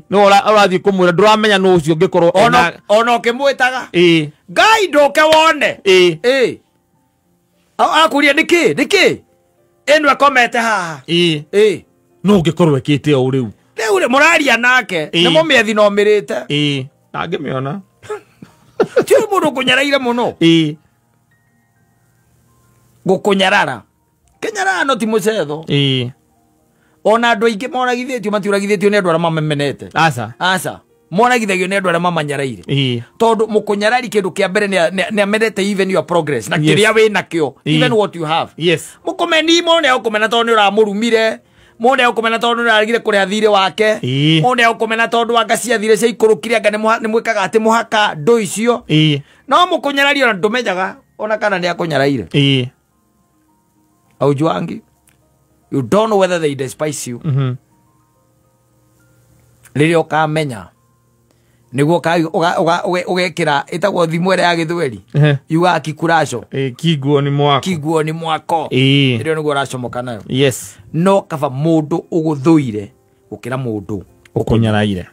S2: No ũrathiĩ kũmwĩra ndũramenya nũ ũcio ũngĩkorwo
S1: ona ũkĩmwĩtaga. Ngai ndũke wone. Akũria nĩkĩ? Nĩkĩ? Ĩno ĩkomete haha.
S2: No ũngĩkorwo ĩkĩte o rĩu.
S1: Rĩu rĩ mũraria nake nĩ mũmĩethi na ũmĩrĩte.
S2: Ndangĩmĩona.
S1: Ti mũndũ ũkũnyaraire mũno. Gũkũnyarara. Kĩnyarara no ti mũcetho. Ona andũ aingĩ moragithĩtio matiũragithĩtio nĩ andũ arĩa mamemenete.
S2: Aca.
S1: Aca. Moragithagio nĩ andũ arĩa mamanyaraire. Tondũ mũkũnyarari kĩndũ kĩa mbere nĩ amenete even your progress na kĩrĩa wĩ nakĩo, even what you have.
S2: Yes.
S1: Mũkũmeni mũndũ nĩegũkũmena tondũ nĩ ũramũrumire. Mũndũ nĩegũkũmena tondũ nĩũrarigire kũrĩha thirĩ wake. Mũndũ nĩegũkũmena tondũ anga ciathire ciaikũrũkire anga nĩ mwĩkaga atĩ mũhaka ndũ icio. No mũkũnyarari ona ndũmenyaga ona kana nĩakũnyaraire. Aujuangi. You don't know whether they despise you. Rĩrĩa ũkamenya nĩguo ũgekĩra ĩtagwo thimũ ĩrĩa ya gĩthweri yugaga kikuraco.
S2: Kiguo ni mwako.
S1: Kiguo ni mwako. Ĩrĩa nĩguo ũracomoka nayo.
S2: Yes.
S1: No kaba mũndũ ũgũthũire gũkĩra mũndũ
S2: ũkũnyaraire.